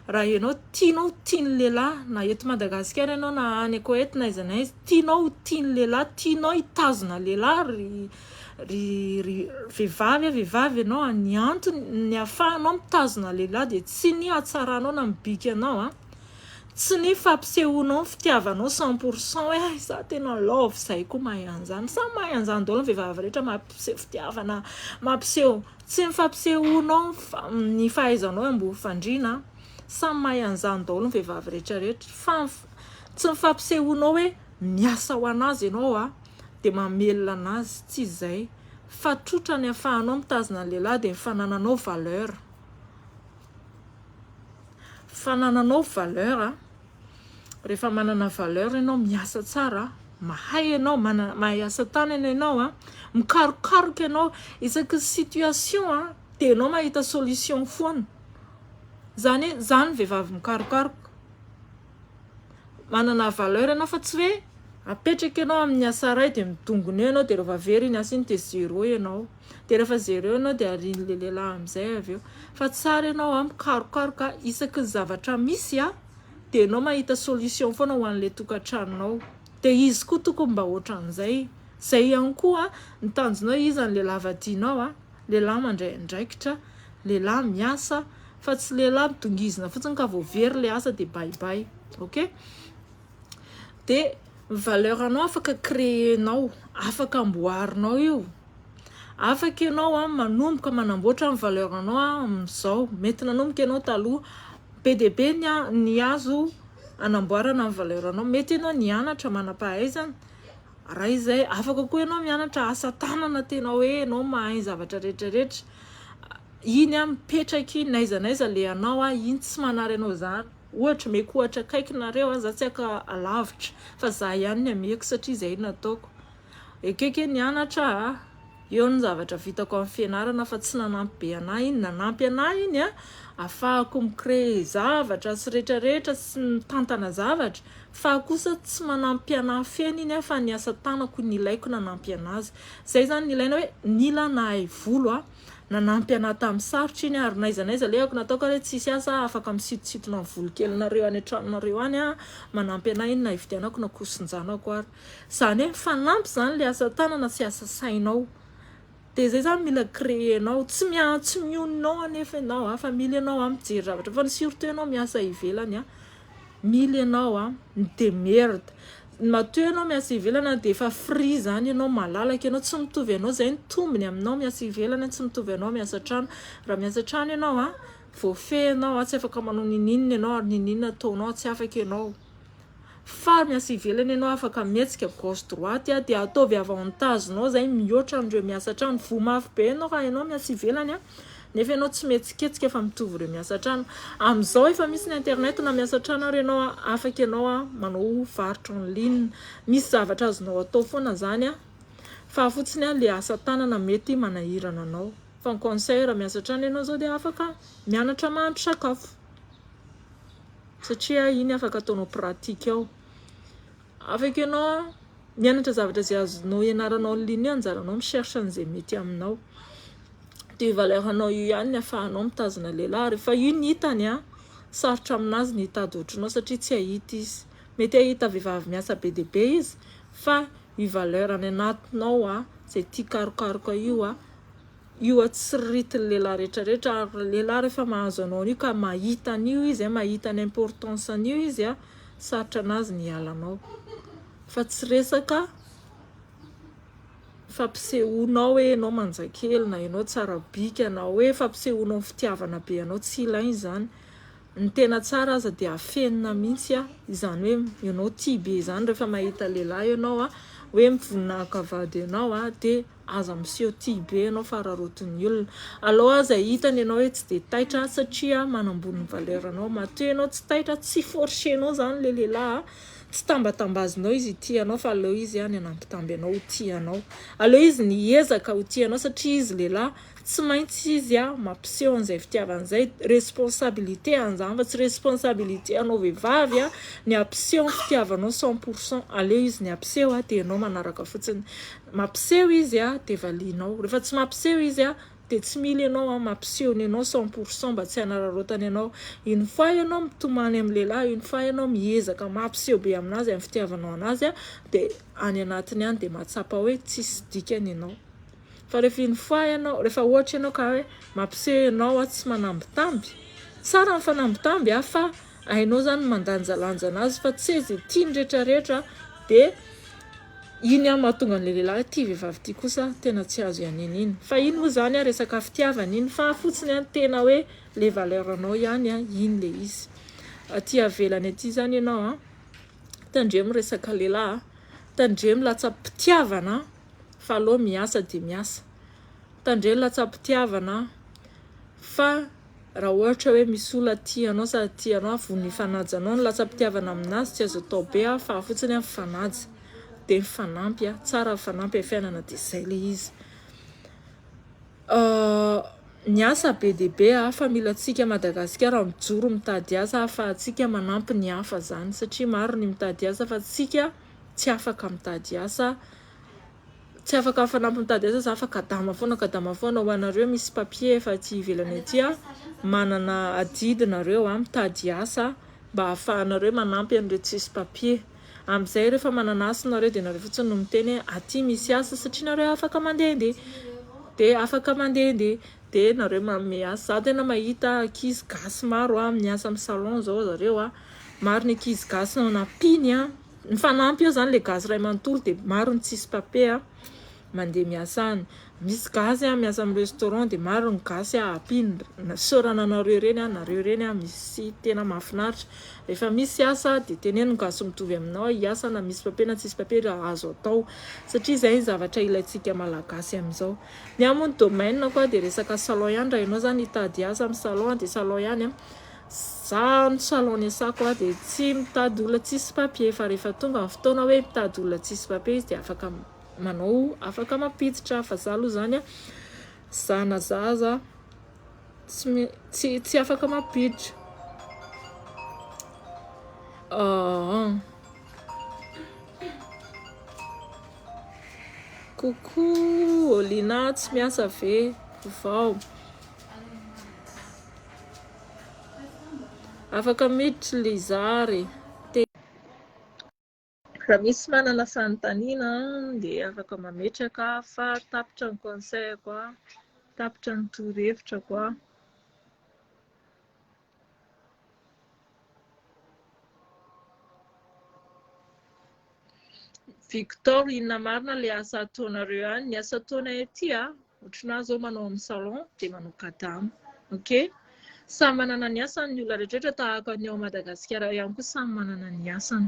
raha ianao tianao ho tian'ny lehilahy na eto Madagasikara ianao na any Koety na aiza na aiza, tianao ho tian'ny lehilahy, tianao hitazona lehilahy ry ry ry vehivavy a, vehivavy ianao a, ny antony ny ahafahanao mitazona lehilahy dia tsy ny hatsaranao na ny bikanao a, tsy ny fampisehoanao ny fitiavanao 100% hoe ay za tena love, zay koa mahay an'izany, samy mahay an'izany daholo ny vehivavy rehetra, mampiseho fitiavana, mampiseho, tsy ny fampisehoanao ny fahaizanao ambony fandriana, samy mahay an'izany daholo ny vehivavy rehetrarehetra, fa tsy ny fampisehoanao hoe miasa ho anazy ianao a, dia mamelona anazy, tsy izay, fa trotra ny ahafahanao mitazona ny lehilahy dia ny fanananao valeur. Fanananao valeur a, rehefa manana valeur ianao, miasa tsara, mahay ianao, mana mahay asa tanana ianao a, mikarokaroka ianao isaky ny situation a, dia ianao mahita solution foana. Zany hoe zany vehivavy mikarokaroka. Manana valeur ianao fa tsy hoe apetraka ianao amin'ny asa iray dia midongona eo ianao, dia rehefa very iny asa iny dia zéro ianao. Dia rehefa zéro ianao dia arian'ilay lehilahy amin'izay avy eo. Fa tsara ianao a mikarokaroka isaky ny zavatra misy a, dia ianao mahita solution foana ho an'ilay tokantranonao. Dia izy koa tokony mba ohatran'izay. Izay ihany koa ny tanjonao, iza ny lehilahy vadianao a, lehilahy mandray andraikitra, lehilahy miasa, fa tsy lehilahy midongizina fotsiny ka vao very ilay asa dia bye bye. Ok? Dia ny valeur anao afaka créer-nao, afaka amboarinao io. Afaka ianao a manomboka manamboatra ny valeur anao amin'izao. Mety nanomboka ianao taloha, be dia be ny ny azo anamboarana ny valeur anao. Mety ianao nianatra manam-pahaizana, raha izay afaka koa ianao mianatra asa tanana tena hoe ianao mahay zavatra rehetrarehetra. Iny a mipetraka iny n'aiza n'aiza le anao a, iny tsy manary anao zany. Ohatra, omeko ohatra akaiky nareo a, za tsy haka alavitra fa za ihany ny ameko satria izay no nataoko. Ekeko hoe nianatra aho, eo ny zavatra vitako amin'ny fianarana fa tsy nanampy be anahy iny, nanampy anahy iny a ahafahako mi-créer zavatra sy rehetrarehetra sy mitantana zavatra, fa kosa tsy manampy anahy feno iny a fa ny asa tanako nilaiko nanampy anazy. Zay zany ny ilaina hoe nila nahay volo aho, nanampy anahy tamin'ny sarotra iny ary n'aiza n'aiza alehako nataoko ary hoe tsisy asa afaka misitositona ny volo kelinareo any an-tranonareo any aho, manampy anahy iny na hividianako na kosin-janako ary. Zany hoe mifanampy zany le asa tanana sy asa sainao. Dia zay zany mila créer-nao, tsy mia tsy mionona ao anefa ianao a, fa mila ianao a mijery zavatra, fa ny surtout ianao miasa ivelany a, mila ianao a mi-demerde, matoa ianao miasa ivelany dia efa free zany ianao, malalaka ianao, tsy mitovy anao, zay ny tombony aminao miasa ivelany tsy mitovy anao miasa an-trano, raha miasa an-trano ianao a voafehy ianao a, tsy afaka manao ninoninona ianao ary ninoninona ataonao tsy afaka ianao. Fa miasa ivelany ianao afaka mihetsika gauche droite a, dia ataovy avantage nao zay mihoatra an'ireo miasa an-trano. Voa mafy be ianao raha ianao miasa ivelany a, nefa ianao tsy mihetsiketsika fa mitovy ireo miasa an-trano. Amin'izao efa misy ny internet na miasa an-trano ary ianao a, afaka ianao a manao varotra en ligne. Misy zavatra azonao atao foana zany a, fa fotsiny a le asa tanana mety manahirana anao. Fa ny conseil raha miasa an-trano ianao zao dia afaka mianatra mahandro sakafo. Satria iny afaka ataonao pratique ao. Afaka ianao mianatra zavatra izay azonao ianaranao en ligne io, anjaranao mi-cherche an'izay mety aminao. Dia valeur anao io ihany ny ahafahanao mitazona lehilahy. Rehefa io ny hitany a, sarotra aminazy ny hitady ohatranao satria tsy hahita izy. Mety hahita vehivavy miasa be dia be izy fa io valeur any anatinao a, izay tia karokaroka io a, io a tsy ritin'ny lehilahy rehetrarehetra, ary lehilahy rehefa mahazo anao an'io ka mahita an'io izy a, mahita ny importance an'io izy a, sarotra anazy ny hiala anao. Fa tsy resaka fampisehoanao hoe ianao manja kely na ianao tsara bika na hoe fampisehoanao ny fitiavana be anao, tsy ilaina izany. Ny tena tsara aza dia afenina mihitsy a, izany hoe ianao tia be izany rehefa mahita lehilahy ianao a, hoe mivonona haka vady ianao a, dia aza miseho tia be ianao fa araraotin'ny olona. Alao aza hitany ianao hoe tsy dia taitra satria manambony ny valeur-nao. Matoa ianao tsy taitra, tsy forcer-nao izany ilay lehilahy a, tsy tambatambazinao izy hitia anao fa aleo izy ny hanambitamby anao ho tia anao. Aleo izy ny hiezaka ho tia anao satria izy lehilahy Tsy maintsy izy mampiseho an'izay fitiavana izay, responsabilité an'izany fa tsy responsabilité anao vehivavy ny hampiseho ny fitiavanao 100%, aleo izy ny hampiseho dia ianao manaraka fotsiny, mampiseho izy dia valianao, rehefa tsy mampiseho izy dia tsy mila ianao mampiseho ny anao 100% mba tsy hanararaotany anao, une fois ianao mitomany amin'ny lehilahy, une fois ianao miezaka mampiseho be aminazy amin'ny fitiavanao anazy dia any anatiny any dia mahatsapa hoe tsisy dikany ianao. Fa rehefa une fois ianao, rehefa ohatra ianao ka hoe mampiseho ianao aho tsy manambitamby, tsara ny fanambitamby a, fa hainao zany ny mandanjalanja anazy fa tsy hoe zay tiany retraretra de iny an mahatonga an'le lehilahy ity vehivavy ity kosa tena tsy azo ianina iny. Fa iny moa zany an resaka fitiavana iny fa fotsiny an tena hoe le valeur anao ihany an iny le izy. Aty avelany aty zany ianao an, tandremo resaka lehilahy a, tandremo latsa-pitiavana an. Fa aleo miasa dia miasa. Tandremo latsa-pitiavana fa raha ohatra hoe misy olona tia anao sady tia anao vonona hifanaja anao ny latsa-pitiavana aminazy tsy azo atao be fa fotsiny mifanaja dia mifanampy tsara mifanampy amin'ny fiainana dia izay ilay izy. Ny asa be dia be fa mila antsika Madagasikara mijoro mitady asa ahafahantsika manampy ny hafa izany satria maro ny mitady asa fa tsika tsy afaka mitady asa Tsy afaka mifanampy mitady asa za fa kadama foana kadama foana ho anareo misy papier efa aty ivelany aty a manana adidy nareo a mitady asa mba ahafahanareo manampy an'ireo tsisy papier amizay rehefa manana asa nareo de nareo fotsiny no miteny hoe aty misy asa satria nareo afaka mandehandeha de afaka mandehandeha de nareo manome asa za tena mahita ankizy gasy maro a miasa amin'ny salon zao zareo a maro ny ankizy gasy nampiany a Mifanampy eo zany le gasy ray manontolo de maro ny tsisy pape a mandeha miasa any. Misy gasy a miasa amin'ny restaurant de maro ny gasy a ampiany isaorana anareo ireny a nareo ireny a misy tena mahafinaritra. Rehefa misy asa de teneno ny gasy mitovy aminao hiasa na misy pape na tsisy pape raha azo atao satria zay ny zavatra ilaintsika malagasy amin'izao. Ny ahy moa ny domaine ko de resaka salon ihany raha ianao zany hitady asa amin'ny salon de salon ihany a. Za ny salon niasako a dia tsy mitady olona tsisy papier fa rehefa tonga ny fotoana hoe mitady olona tsisy papier izy dia afaka manao afaka mampiditra fa za aloha zany a za na za aza tsy tsy tsy afaka mampiditra. Coucou Olina tsy miasa ve vao? Afaka miditra Liza ary te. Raha misy manana fanontaniana dia afaka mametraka fa tapitra ny conseil-ko, tapitra ny torohevitrako. Victor, inona marina ilay asa ataonareo any? Ny asa ataonay aty a, ohatranà zao manao amin'ny salon dia manao kadama. Ok? Samy manana ny asany ny olona rehetrarehetra tahaka ny ao Madagasikara ihany koa samy manana ny asany.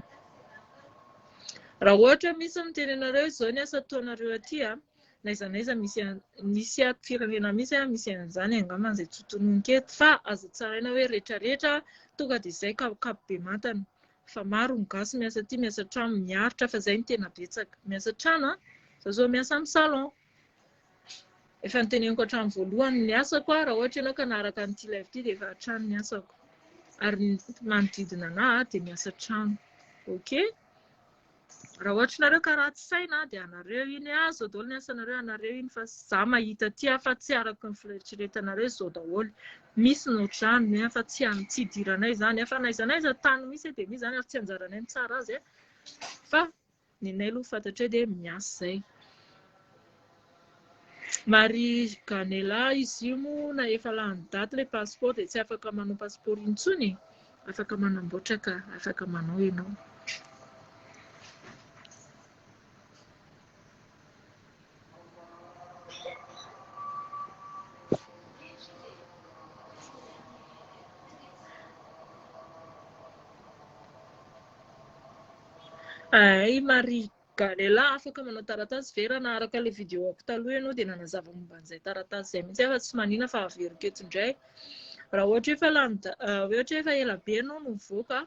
Raha ohatra misy miteny anareo hoe izao ny asa ataonareo aty a, na aiza na aiza misy misy ato firenena misy a, misy an'izany angamba izay tsy ho tononiko eto fa aza tsaraina hoe retraretra tonga dia izay kapokapo be mantana. Fa maro ny gasy miasa aty miasa trano miaritra fa zay no tena betsaka. Miasa trano an, za zao miasa amin'ny salon. Efa noteneniko hatramin'ny voalohany ny asako a, raha ohatra ianao ka naharaka an'ity live ity dia efa hatrany ny asako. Ary ny manodidina anah dia miasa trano. Ok? Raha ohatra nareo ka ratsy saina dia anareo iny ah, zao daholo ny asanareo anareo iny fa za mahita aty ah fa tsy araka ny fieritreretanareo zao daholo. Misy ny ohatr'izany fa tsy any tsy idiranay izany fa n'aiza n'aiza tany misy dia misy izany ary tsy anjaranay mitsara azy fa ny anay aloha fantatray dia miasa izay. Marie Ganela, izy io moa na efa lany daty ilay passeport dia tsy afaka manao passeport intsony e? Afaka manamboatra ka, afaka manao ianao. Ay Marie Galella afaka manao taratasy ve raha naharaka ilay vidéo-ako taloha ianao dia nanazava momba an'izay taratasy izay mihitsy aho fa tsy manina fa averiko eto indray. Raha ohatra hoe efa lany ohatra hoe efa ela be ianao no mivoaka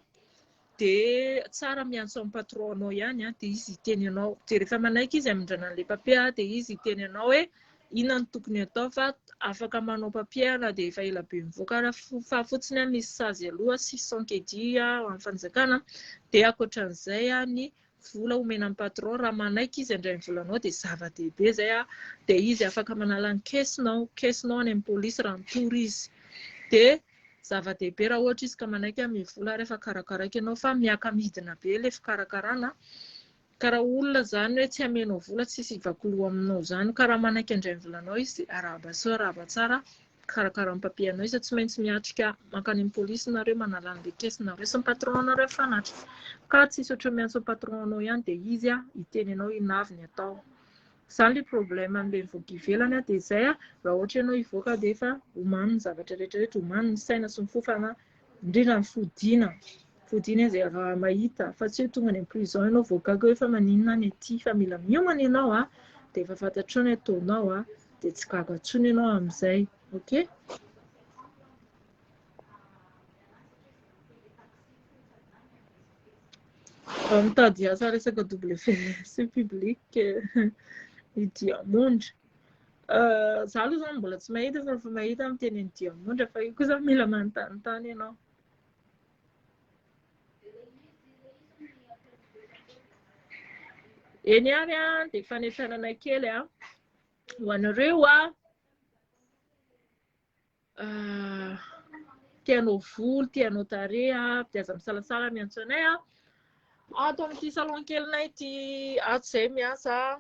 dia tsara miantso amin'ny patron-nao ihany dia izy hiteny anao. Dia rehefa manaiky izy hamindrana an'ilay papier dia izy hiteny anao hoe inona no tokony atao fa afaka manao papier na dia efa ela be mivoaka ara fa fotsiny misy sazy aloha 600 kg ho an'ny fanjakana dia ankoatran'izay ny vola omena ny patron raha manaiky izy handray ny volanao dia zava-dehibe izay dia izy afaka manala ny caisse-nao caisse-nao any amin'ny polisy raha mitory izy dia zava-dehibe raha ohatra izy ka manaiky hanome vola ary efa karakaraiko ianao fa miaka-midina be ilay fikarakarana Ka raha olona zany hoe tsy amenao vola tsisy hivaky loha aminao zany ka raha manaiky handray ny volanao izy dia arahaba soa arahaba tsara mikarakara ny papier anao izy fa tsy maintsy miatrika mankany amin'ny polisy nareo manala an'ilay caisse nareo sy ny patron anareo mifanatrika ka tsisy ohatran'ny miantso ny patron anao ihany dia izy hiteny anao inona avy ny atao zany le problème an'ilay mivoaka ivelany dia izay raha ohatra ianao hivoaka dia efa omano ny zavatra rehetra rehetra omano ny saina sy ny fofana indrindra ny fodiana Fodiana izay raha mahita fa tsy hoe tonga any amin'ny prison ianao vao gaga hoe fa maninona aho ny aty fa mila miomana ianao a, dia efa fantatrao ny ataonao a, dia tsy gaga intsony ianao amin'izay, ok? Mitady asa resaka WC public i Diamondra. Za aloha zany mbola tsy mahita fa rehefa mahita miteny an'i Diamondra fa io koa zany mila manontanintany ianao. Eny ihany an, dia fanentanana kely an, ho anareo an, te hanao volo, te hanao tarehy an, dia aza misalasala miantso anay an. Ato amin'ity salon kelinay ity, ato izay miasa,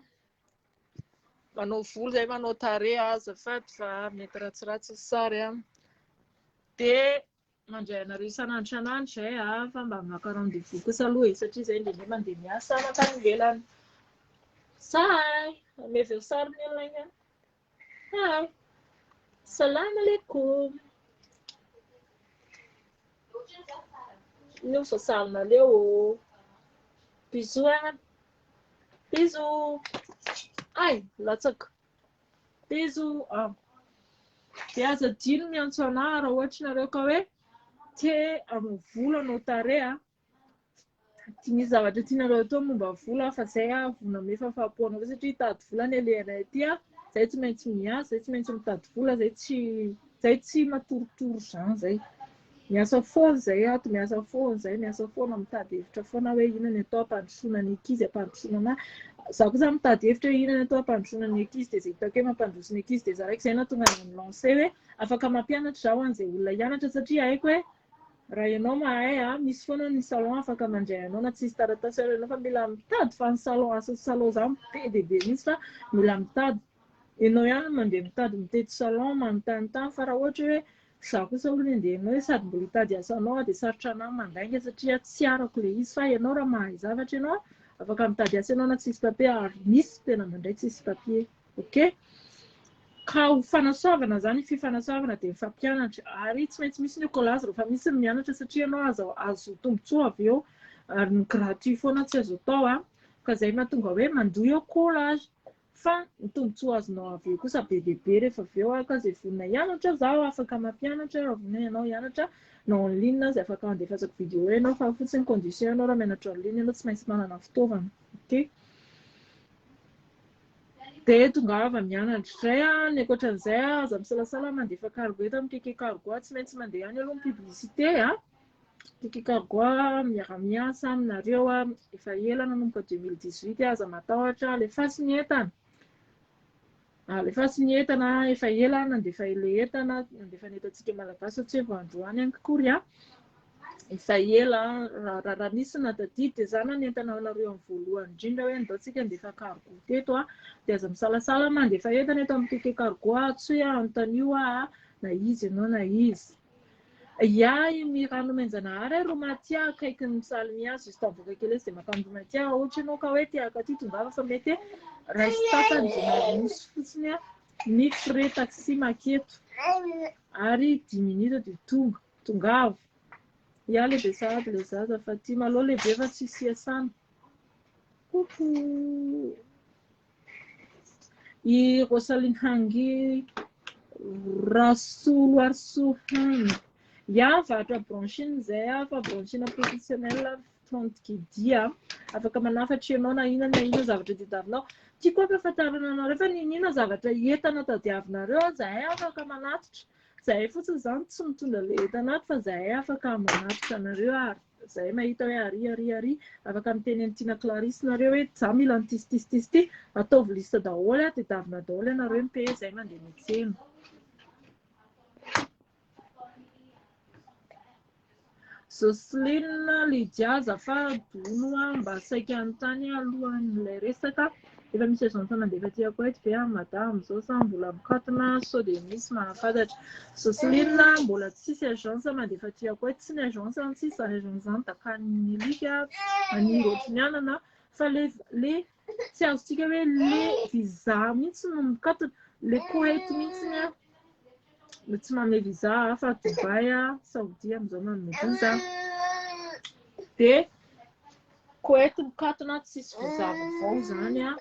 manao volo izay, manao tarehy, azafady fa mety ratsiratsy ny sary an. Dia Mandray anareo isan'andro isan'andro izay a, fa mba maka rendez-vous kosa aloha e, satria izay indraindray mandeha miasa mankany ivelany. Sahy, ameveo sary ny olona iny an. Hi. Salam alaikum. Ino voasarinareo ô? Bisous an. Bisous. Ay, latsaka. Bisous ah. Dia aza adino miantso anah raha ohatra nareo ka hoe te hanao volo hanao tarehy ah. Tsy misy zavatra tianareo atao momba vola fa zay ah vonona hanome fahafahampo anareo satria hitady vola ny alehanay aty ah. Zay tsy maintsy miasa, zay tsy maintsy mitady vola, zay tsy zay tsy matoritory zany zay. Miasa foana izay ato, miasa foana izay, miasa foana, mitady hevitra foana hoe inona ny atao hampandrosoana ny ankizy, hampandrosoana anah. Izaho koa izany mitady hevitra hoe inona ny atao hampandrosoana ny ankizy, dia izay hitako hoe mampandroso ny ankizy dia zaraiko. Izay no nahatonga anah ni-lancer hoe afaka mampianatra izaho ho an'izay olona hianatra satria haiko hoe raha ianao mahay, misy foana ny salon afaka mandray anao na tsisy taratasy ary ianao fa mila mitady fa ny salon asa salon izany be dia be mihitsy fa mila mitady. Ianao ihany no mandeha mitady mitety salon manontanintany fa raha ohatra hoe Izaho kosa aloha ny andeha ianao hoe sady mbola hitady asa anao aho dia sarotra anah ny mandainga satria tsy arako ilay izy fa ianao raha mahay zavatra ianao afaka mitady asa ianao na tsisy papier ary misy tena mandray tsisy papier ok ka ho fanasoavana zany fifanasoavana dia mifampianatra ary tsy maintsy misy ny écolage rehefa misy ny mianatra satria ianao azo azo tombontsoa avy eo ary ny gratuit foana tsy azo atao a ka izay mahatonga hoe mandoa écolage Fa ny tombontsoa azonao avy eo kosa be dia be rehefa avy eo ka izay vonona hianatra zaho afaka mampianatra raha vonona ianao hianatra na en ligne aza afaka andefasako vidéo ianao fa fotsiny condition ianao raha mianatra en ligne ianao tsy maintsy manana fitaovana ok dia tongava mianatra izay an ny ankoatran'izay aza misalasala mandefa cargo eto amin'ny KK cargo tsy maintsy mandeha ihany aloha ny publicité a KK Cargo miara-miasa aminareo efa ela nanomboka 2018 aza matahotra alefaso ny entana alefaso ny entana efa ela nandefa ilay entana nandefa ny entantsika malagasy tsy hoe vao androany akory a efa ela raha raha nisy natadidy dia za nanentana anareo amin'ny voalohany indrindra hoe andao tsika andefa cargo teto a dia aza misalasala mandefa entana eto amin'ny KK Cargo antsoy aho anontanio aho na izy ianao na izy Ia i Mira Nomenjanahary ary Romatia akaikin'ny Salmia juste avoaka kely izy dia mankany Romatia raha ohatra ianao ka hoe te haka aty tongava fa mety iray sy tapany dia nosy fotsiny ny frais taxi maketo ary dix minutes dia tonga tongava. Ia lehibe sahady ilay zaza fa ty malao lehibe fa tsisy iasana. Coucou. I Rosaline Hangi Rasoloarisohany. Ya, mivarotra bronchine izay aho fa bronchine professionnel 30 kg a. Afaka manafatra ianao na inona na inona zavatra tadiavinao. Tiako ampahafantarina anareo fa n'inona zavatra entana tadiavinareo zahay afaka manatitra. Zahay fotsiny izany tsy mitondra ilay entana ato fa zahay afaka manatitra anareo ary zahay mahita hoe ary ary ary afaka miteny an'i Tiana Clarisse nareo hoe za mila an'ity sy ity sy ity sy ity, ataovy liste daholo a, tadiavina daholo ianareo mi-payer zahay mandeha miantsena. Jocelyne Lydia azafady hono aho mba saika hanontany alohan'ilay resaka, efa misy agence mandefa aty Koety ve any Mada amin'izao sa mbola mikatona sao dia misy mahafantatra. Jocelyne mbola tsisy agence mandefa aty Koety, tsy ny agence no tsisy, izany agence izany dakan'ny alika, maniry ohatry ny anana fa le le tsy azontsika hoe le visa mihitsy no mikatona, le Koety mihitsy an. No tsy manome visa fa Dubaï, Saoudi amin'izao manome visa. Dia Koety mikatona tsisy visa vaovao izany an.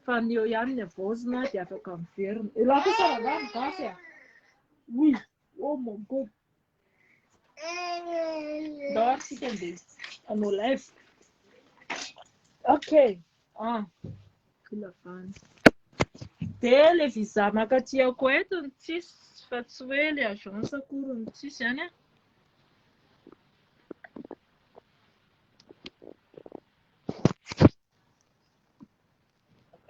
Fa ny eo ihany ny havaozina dia afaka miverina. Elah kosa rangahy migasy a. Oui, oh mon god. Ndao ary tsika andeha hanao live. Ok. Ah. Kilavany. Dia le visa mankaty Koety no tsisy fa tsy hoe le agence akory no tsisy any an.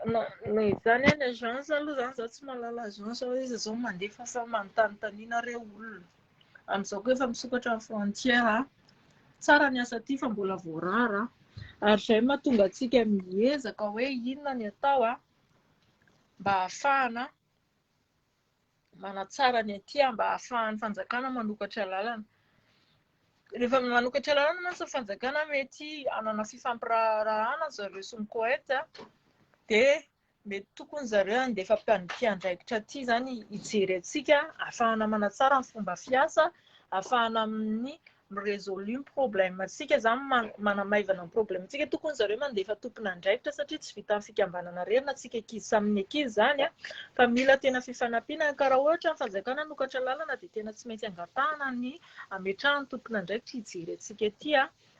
Na na izany any agence aloha izany za tsy mahalala agence hoe iza izao mandefa fa manontanintaniana re olona. Amin'izao koa efa misokatra ny frontière. Tsara ny asa aty fa mbola voarara. Ary izay no mahatonga antsika miezaka hoe inona ny atao mba hahafahana manatsara ny aty mba hahafahan'ny fanjakana manokatra lalana. Rehefa manokatra lalana mantsy ny fanjakana mety hanana fifampiraharahana zareo sy ny Koety dia mety tokony zareo handefa mpiandraikitra aty izany hijery antsika hahafahana manatsara ny fomba fiasa, hahafahana amin'ny mi-resolu ny problème antsika izany, manamaivana ny problème antsika. Tokony zareo mandefa tompon'andraikitra satria tsy vitan'ny fikambanana irery na tsika ankizy samy ny ankizy izany fa mila tena fifanampiana. Ka raha ohatra ny fanjakana hanokatra lalana dia tena tsy maintsy angatahana ny hametrahany tompon'andraikitra hijery antsika aty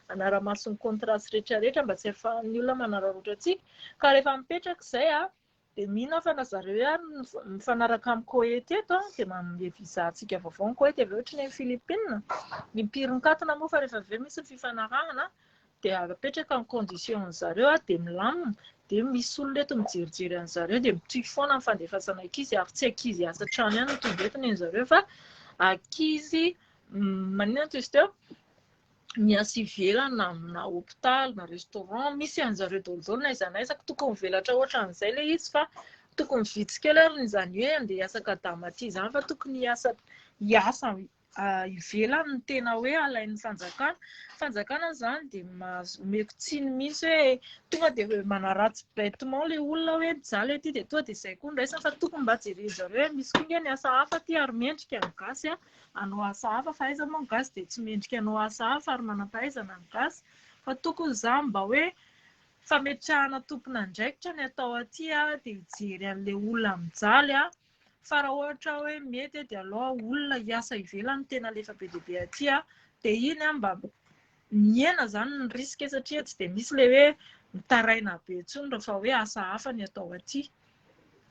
hanara-maso ny contrat sy rehetra rehetra mba tsy hahafahan'ny olona manararaotra antsika. Ka rehefa mipetraka izay dia mino aho fa na zareo ihany mifanaraka amin'ny Koety eto dia manome visa antsika vaovao ny Koety avy eo ohatry ny any Philippines. Ny impiry mikatona moa fa rehefa avy eo misy ny fifanarahana dia apetraka ny condition ny zareo dia milamina dia misy olona eto mijerijery an'i zareo dia mitohy foana ny fandefasana ankizy ary tsy ankizy hiasa trano ihany no tonga eto ny zareo fa ankizy maninona no izy teo? Miasa ivelany na amina hopitaly na restaurant, misy an'zareo daholo daholo na aiza na aiza, tokony mivelatra ohatran'izay ilay izy fa tokony vitsy kely ary izany hoe andeha hiasa kadama aty izany fa tokony hiasa hiasa ivelany no tena hoe alain'ny fanjakana. Fanjakana izany dia mahazo omeko tsiny mihitsy hoe tonga dia hoe manaratsy bêtement ilay olona hoe mijaly aty dia tonga dia izay koa no raisina fa tokony mba jeren'zareo hoe misy koa ange ny asa hafa aty ary mendrika ny gasy a. hanao asa hafa fa aiza moa ny gasy dia tsy mendrika hanao asa hafa ary manam-pahaizana ny gasy fa tokony izany mba hoe fametrahana tompon'andraikitra ny atao aty dia hijery an'ilay olona mijaly fa raha ohatra hoe mety dia aleo olona hiasa ivelany no tena alefa be dia be aty dia iny mba mihena izany ny risque satria tsy dia misy ilay hoe mitaraina be intsony rehefa hoe asa hafa ny atao aty.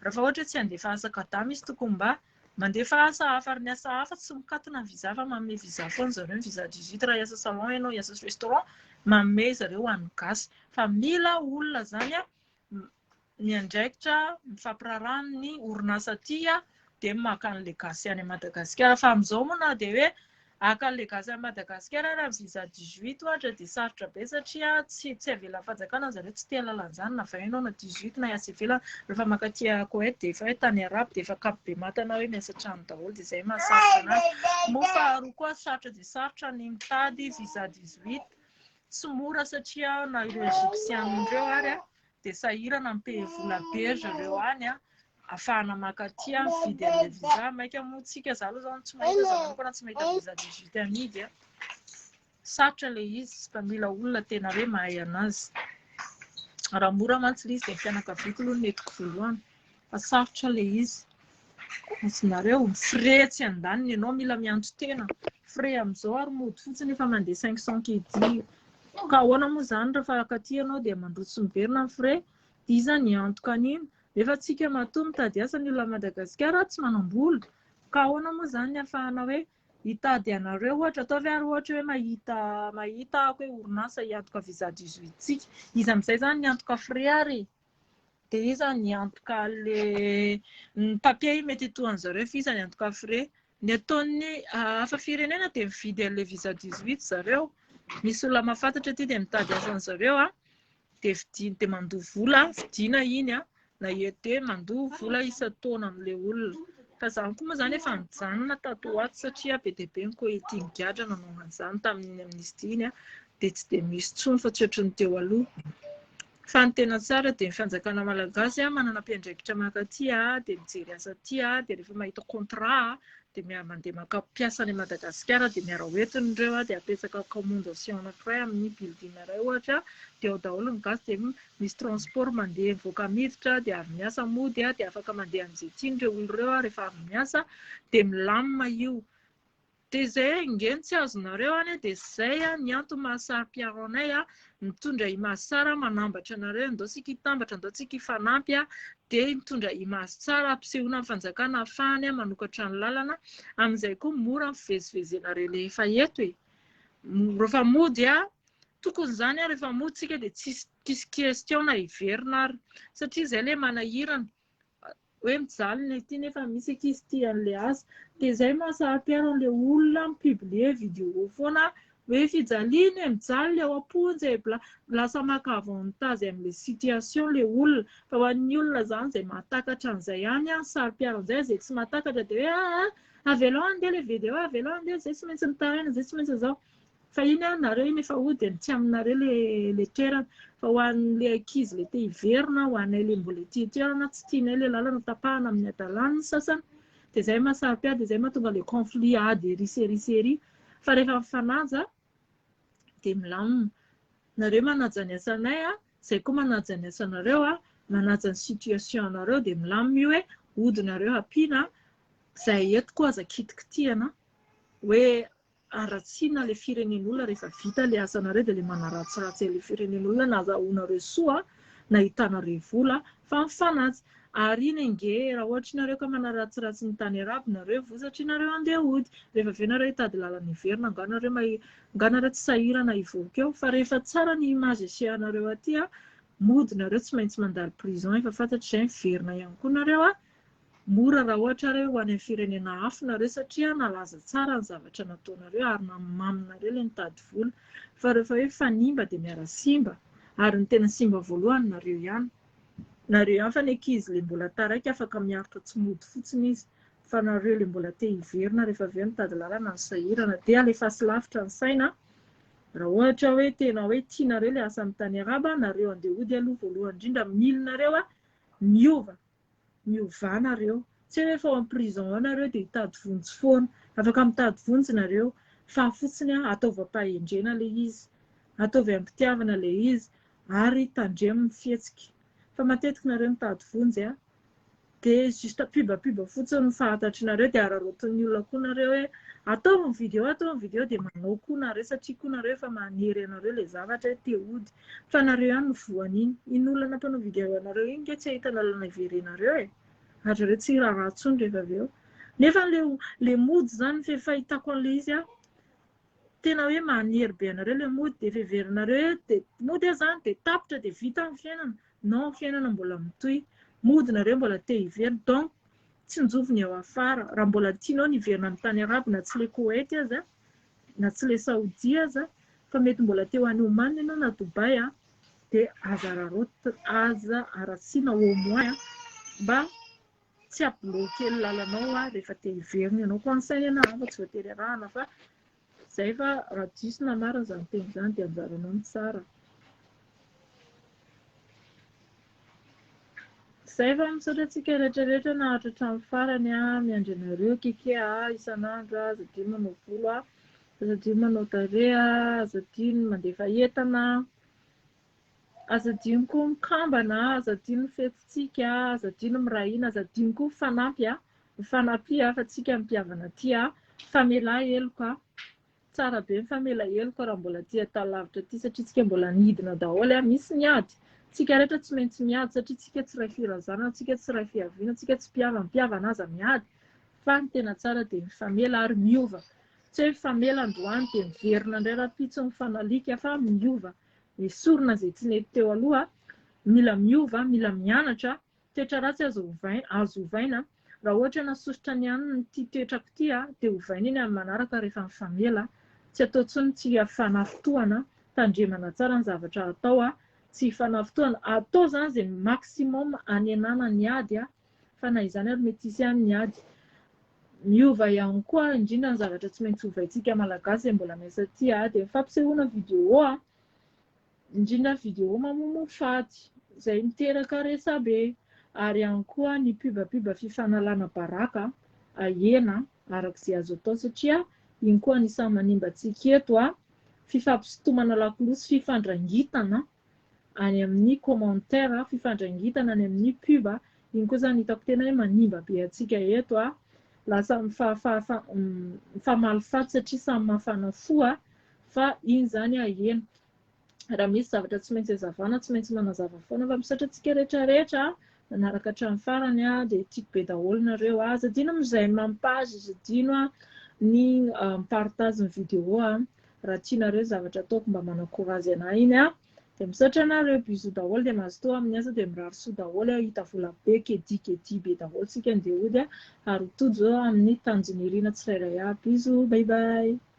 Rehefa ohatra hoe tsy handefa asa kadama izy tokony mba Mandefa asa hafa ary ny asa hafa tsy mikatona ny visa fa manome visa foana zareo ny visa 18 raha hiasa salon ianao hiasa restaurant manome zareo ho an'ny gasy fa mila olona zany a miandraikitra mifampiraharaha amin'ny orinasa aty dia maka an'ilay gasy any Madagasikara fa amin'izao moa na dia hoe Haka an'ilay gasy any Madagasikara ary amin'ny visa 18 ohatra dia sarotra be satria tsy tsy avelan'ny fanjakana zareo tsy te hahalala an'izany na vingt ianao na 18 na hiasa ivelany rehefa mankaty Koety dia efa hoe tany arabo dia efa kabo be matana hoe miasa trano daholo dia izay mahasarotra anazy moa faharoa koa sarotra dia sarotra ny mitady visa 18 tsy mora satria na ireo egyptian ireo ary dia sahirana mi-payer vola be ry zareo any afahana maka aty an, mividy an'ilay visa, maika moa tsika, za aloha zany tsy mahita, za manokana tsy mahita visa 18 amidy an, sarotra ilay izy fa mila olona tena hoe mahay anazy. Raha mora mantsy ilay izy dia ny fianakaviako aloha no nentiko voalohany. Fa sarotra ilay izy. Azonareo, ny frais etsy andaniny ianao mila mianto-tena. Frais amin'izao ary mody fotsiny efa mandeha 500 kg. Ka ahoana moa izany rehefa akaty ianao dia mandroso sy miverina ny frais? Dia iza ny hiantoka an'iny? Nefa tsika matoa mitady asa ny olona Madagasikara tsy manam-bola. Ka ahoana moa izany ny ahafahana hoe hitady anareo ohatra, ataovy ary ohatra hoe mahita mahita aho hoe orinasa hiantoka visa 18 tsika. Iza amin'izay izany ny antoka frais ary e? Dia iza ny antoka le ny papier io mety hitohan'ny zareo fa iza ny antoka frais? Ny ataon'ny hafa firenena dia mividy an'ilay visa 18 zareo. Misy olona mahafantatra aty dia mitady asan'ny zareo a. Dia vidiana dia mandoa vola, vidiana iny a, na ET mandoa vola isan-taona amin'ilay olona. Fa izany koa moa izany efa nijanona tato ho ato satria be dia be ny Koety nigadra nanao an'izany tamin'iny amnistie iny a, dia tsy dia misy intsony fa tsy ohatran'ny teo aloha. Fa ny tena tsara dia ny fanjakana malagasy manana mpiandraikitra mankaty dia mijery asa aty dia rehefa mahita contrat dia miara mandeha maka mpiasa any Madagasikara dia miara hoentiny ireo dia apetsaka accommodation anankiray amin'ny building iray ohatra dia ao daholo ny gasy dia misy transport mandeha mivoaka miditra dia avy miasa mody dia afaka mandeha amin'izay tiany ireo olona ireo rehefa avy miasa dia milamina io. Dia izay ange no tsy azonareo any dia izay ny antony maha saro-piaro anay mitondra image tsara manambatra anareo andao tsika hitambatra andao tsika hifanampy dia mitondra image tsara hampisehoana ny fanjakana ahafahany manokatra ny lalana amin'izay koa mora ny fivezivezenareo rehefa eto e rehefa mody tokony izany rehefa mody tsika dia tsisy tsisy question na hiverina ary satria izay ilay manahirana hoe mijaly ny aty nefa misy ankizy tia an'ilay asa. Dia izay maha saro-piaro an'ilay olona mi-publier vidéo foana hoe fijaliana e, mijaly ilay ao am-ponja e, bla. Lasa maka avantage amin'ilay situation ilay olona. Fa ho an'ny olona izany izay mahatakatra an'izay ihany an, saro-piaro an'izay, izay tsy mahatakatra dia hoe aa, avelao andeha ilay vidéo, avelao andeha, izay tsy maintsy mitaraina, izay tsy maintsy izao. Fa iny an, nareo iny efa hody dia tsy aminareo le le toerana. Fa ho an'le ankizy le te hiverina, ho anay le mbola ety an-toerana, tsy tianay le lalana tapahana amin'ny hadalany ny sasany. Dia izay maha saro-piady, dia izay mahatonga le conflit ady ery sy ery sy ery. Fa rehefa mifanaja dia milamina. Nareo manaja ny asanay an, izay koa manaja ny asanareo an, manaja ny situation anareo dia milamina io hoe hody nareo hampiana, izay eto koa aza kitikitihana hoe haratsiana ilay firenen'olona rehefa vita ilay asanareo dia ilay manaratsiratsy an'ilay firenen'olona nazahoanareo soa nahitanareo vola fa mifanaja ary iny ange raha ohatra nareo ka manaratsiratsy ny tany arabo nareo voa satria nareo andeha hody rehefa avy eo nareo hitady lalana hiverina angaha nareo mahi angaha nareo tsy sahirana hivoaka eo fa rehefa tsara ny image asehanareo aty a mody nareo tsy maintsy mandalo prison efa fantatro izay miverina ihany koa nareo a Mora raha ohatra ary hoe ho any amin'ny firenena hafa nareo satria nalaza tsara ny zavatra nataonareo ary namimaminareo ilay nitady vola. Fa rehefa hoe fanimba dia miara simba ary ny tena simba voalohany nareo ihany. Nareo ihany fa ny ankizy ilay mbola taraiky afaka miaritra tsy mody fotsiny izy fa nareo ilay mbola te hiverina rehefa avy eo mitady lalana no sahirana. Dia alefaso lavitra ny saina raha ohatra hoe tena hoe tianareo ilay asa amin'ny tany arabo, nareo andeha hody aloha voalohany indrindra milinareo miova. Miovà nareo. Tsy hoe rehefa ao am prison ao nareo dia hitady vonjy foana. Afaka mitady vonjy nareo fa fotsiny ataovy am-pahendrena ilay izy. Ataovy am-pitiavana ilay izy ary tandremo ny fihetsika. Fa matetika nareo mitady vonjy dia juste pub pub fotsiny no fantatrinareo dia araraotin'ny olona koa nareo hoe ataovy ny vidéo ataovy ny vidéo dia manao koa nareo satria koa nareo efa manery anareo ilay zavatra hoe te hody. Fa nareo ihany no voan'iny. Iny olona nampanao vidéo anareo iny nge tsy hahita lalana hiverenareo e. Ary zareo tsy hiraharaha intsony rehefa avy eo. Nefa le le mody zany fe fahitako an'le izy a, tena hoe manery be anareo le mody dia efa heverinareo hoe dia mody aho zany dia tapitra dia vita ny fiainana. Non, fiainana mbola mitohy. Mody nareo mbola te hiverina. Donc tsinjovy ny ao afara. Raha mbola tianao ny hiverina amin'ny tany arabo na tsy le Koety aza, na tsy le Saudi aza fa mety mbola te ho any Oman ianao na Dubaï a, dia aza araraotina, aza haratsiana au moins mba tsy ha-bloquer ny lalanao rehefa te hiverina ianao. Conseil ny anah fa tsy voatery arahana fa zay fa raha diso na marina izany teny izany dia anjaranao mitsara. Zay fa misaotra antsika rehetra rehetra naharitra hatramin'ny farany a, miandry anareo keke a, isan'andro a, aza adino manao volo a, aza adino manao tarehy a, aza adino mandefa entana. Aza adino koa mikambana, aza adino ny fetintsika, aza adino miray hina, aza adino koa mifanampy, mifanampia fa tsika mpihavana aty, famela heloka. Tsara be mifamela heloka raha mbola aty an-tany lavitra aty satria tsika mbola nidina daholo, misy ny ady. Tsika rehetra tsy maintsy miady satria tsika tsy iray firazanana, tsika tsy iray fiaviana, tsika tsy mpihavana, mpihavana aza miady. Fa ny tena tsara dia mifamela ary miova. Tsy hoe mifamela androany dia miverina indray rahampitso mifanalika fa miova. Esorina izay tsy nety teo aloha, mila miova, mila mianatra, toetra ratsy azo ovaina, azo ovaina, raha ohatra nasosotra ny anona ity toetrako ity dia ovaina iny amin'ny manaraka rehefa mifamela, tsy atao intsony tsy hifanafintohana, tandremana tsara ny zavatra atao, tsy hifanafintohana, atao izany izay maximum hanenana ny ady fa na izany ary mety hisy ihany ny ady. Miova ihany koa indrindra ny zavatra tsy maintsy ovaintsika Malagasy izay mbola miasa aty dia ny fampisehoana vidéo, indrindra vidéo mamomo faty izay miteraka resabe ary ihany koa ny pub pub fifanalana baraka ahena araka izay azo atao satria iny koa anisan'ny manimba antsika eto, fifampisintomana lakolosy, fifandrangitana any amin'ny commentaire, fifandrangitana any amin'ny pub, iny koa zany hitako tena hoe manimba be antsika eto, lasa mifamaly faty satria samy mafana fo fa iny zany ahena. Raha misy zavatra tsy maintsy hazavana, tsy maintsy manazava foana fa misaotra antsika rehetra rehetra nanaraka hatramin'ny farany dia tiako be daholo nareo. Aza adino amin'izay mampage, aza adino ny mi-partage ny vidéo raha tianareo zavatra ataoko mba manakorazy anahy iny. Dia misaotra anareo, bisous daholo, dia mazotoa amin'ny asa, dia mirary soa daholo, hahita vola be, kedi kedi be daholo tsika andeha hody ary ho tojo amin'ny tanjon'irina tsirairay aby. Bisous, bye bye.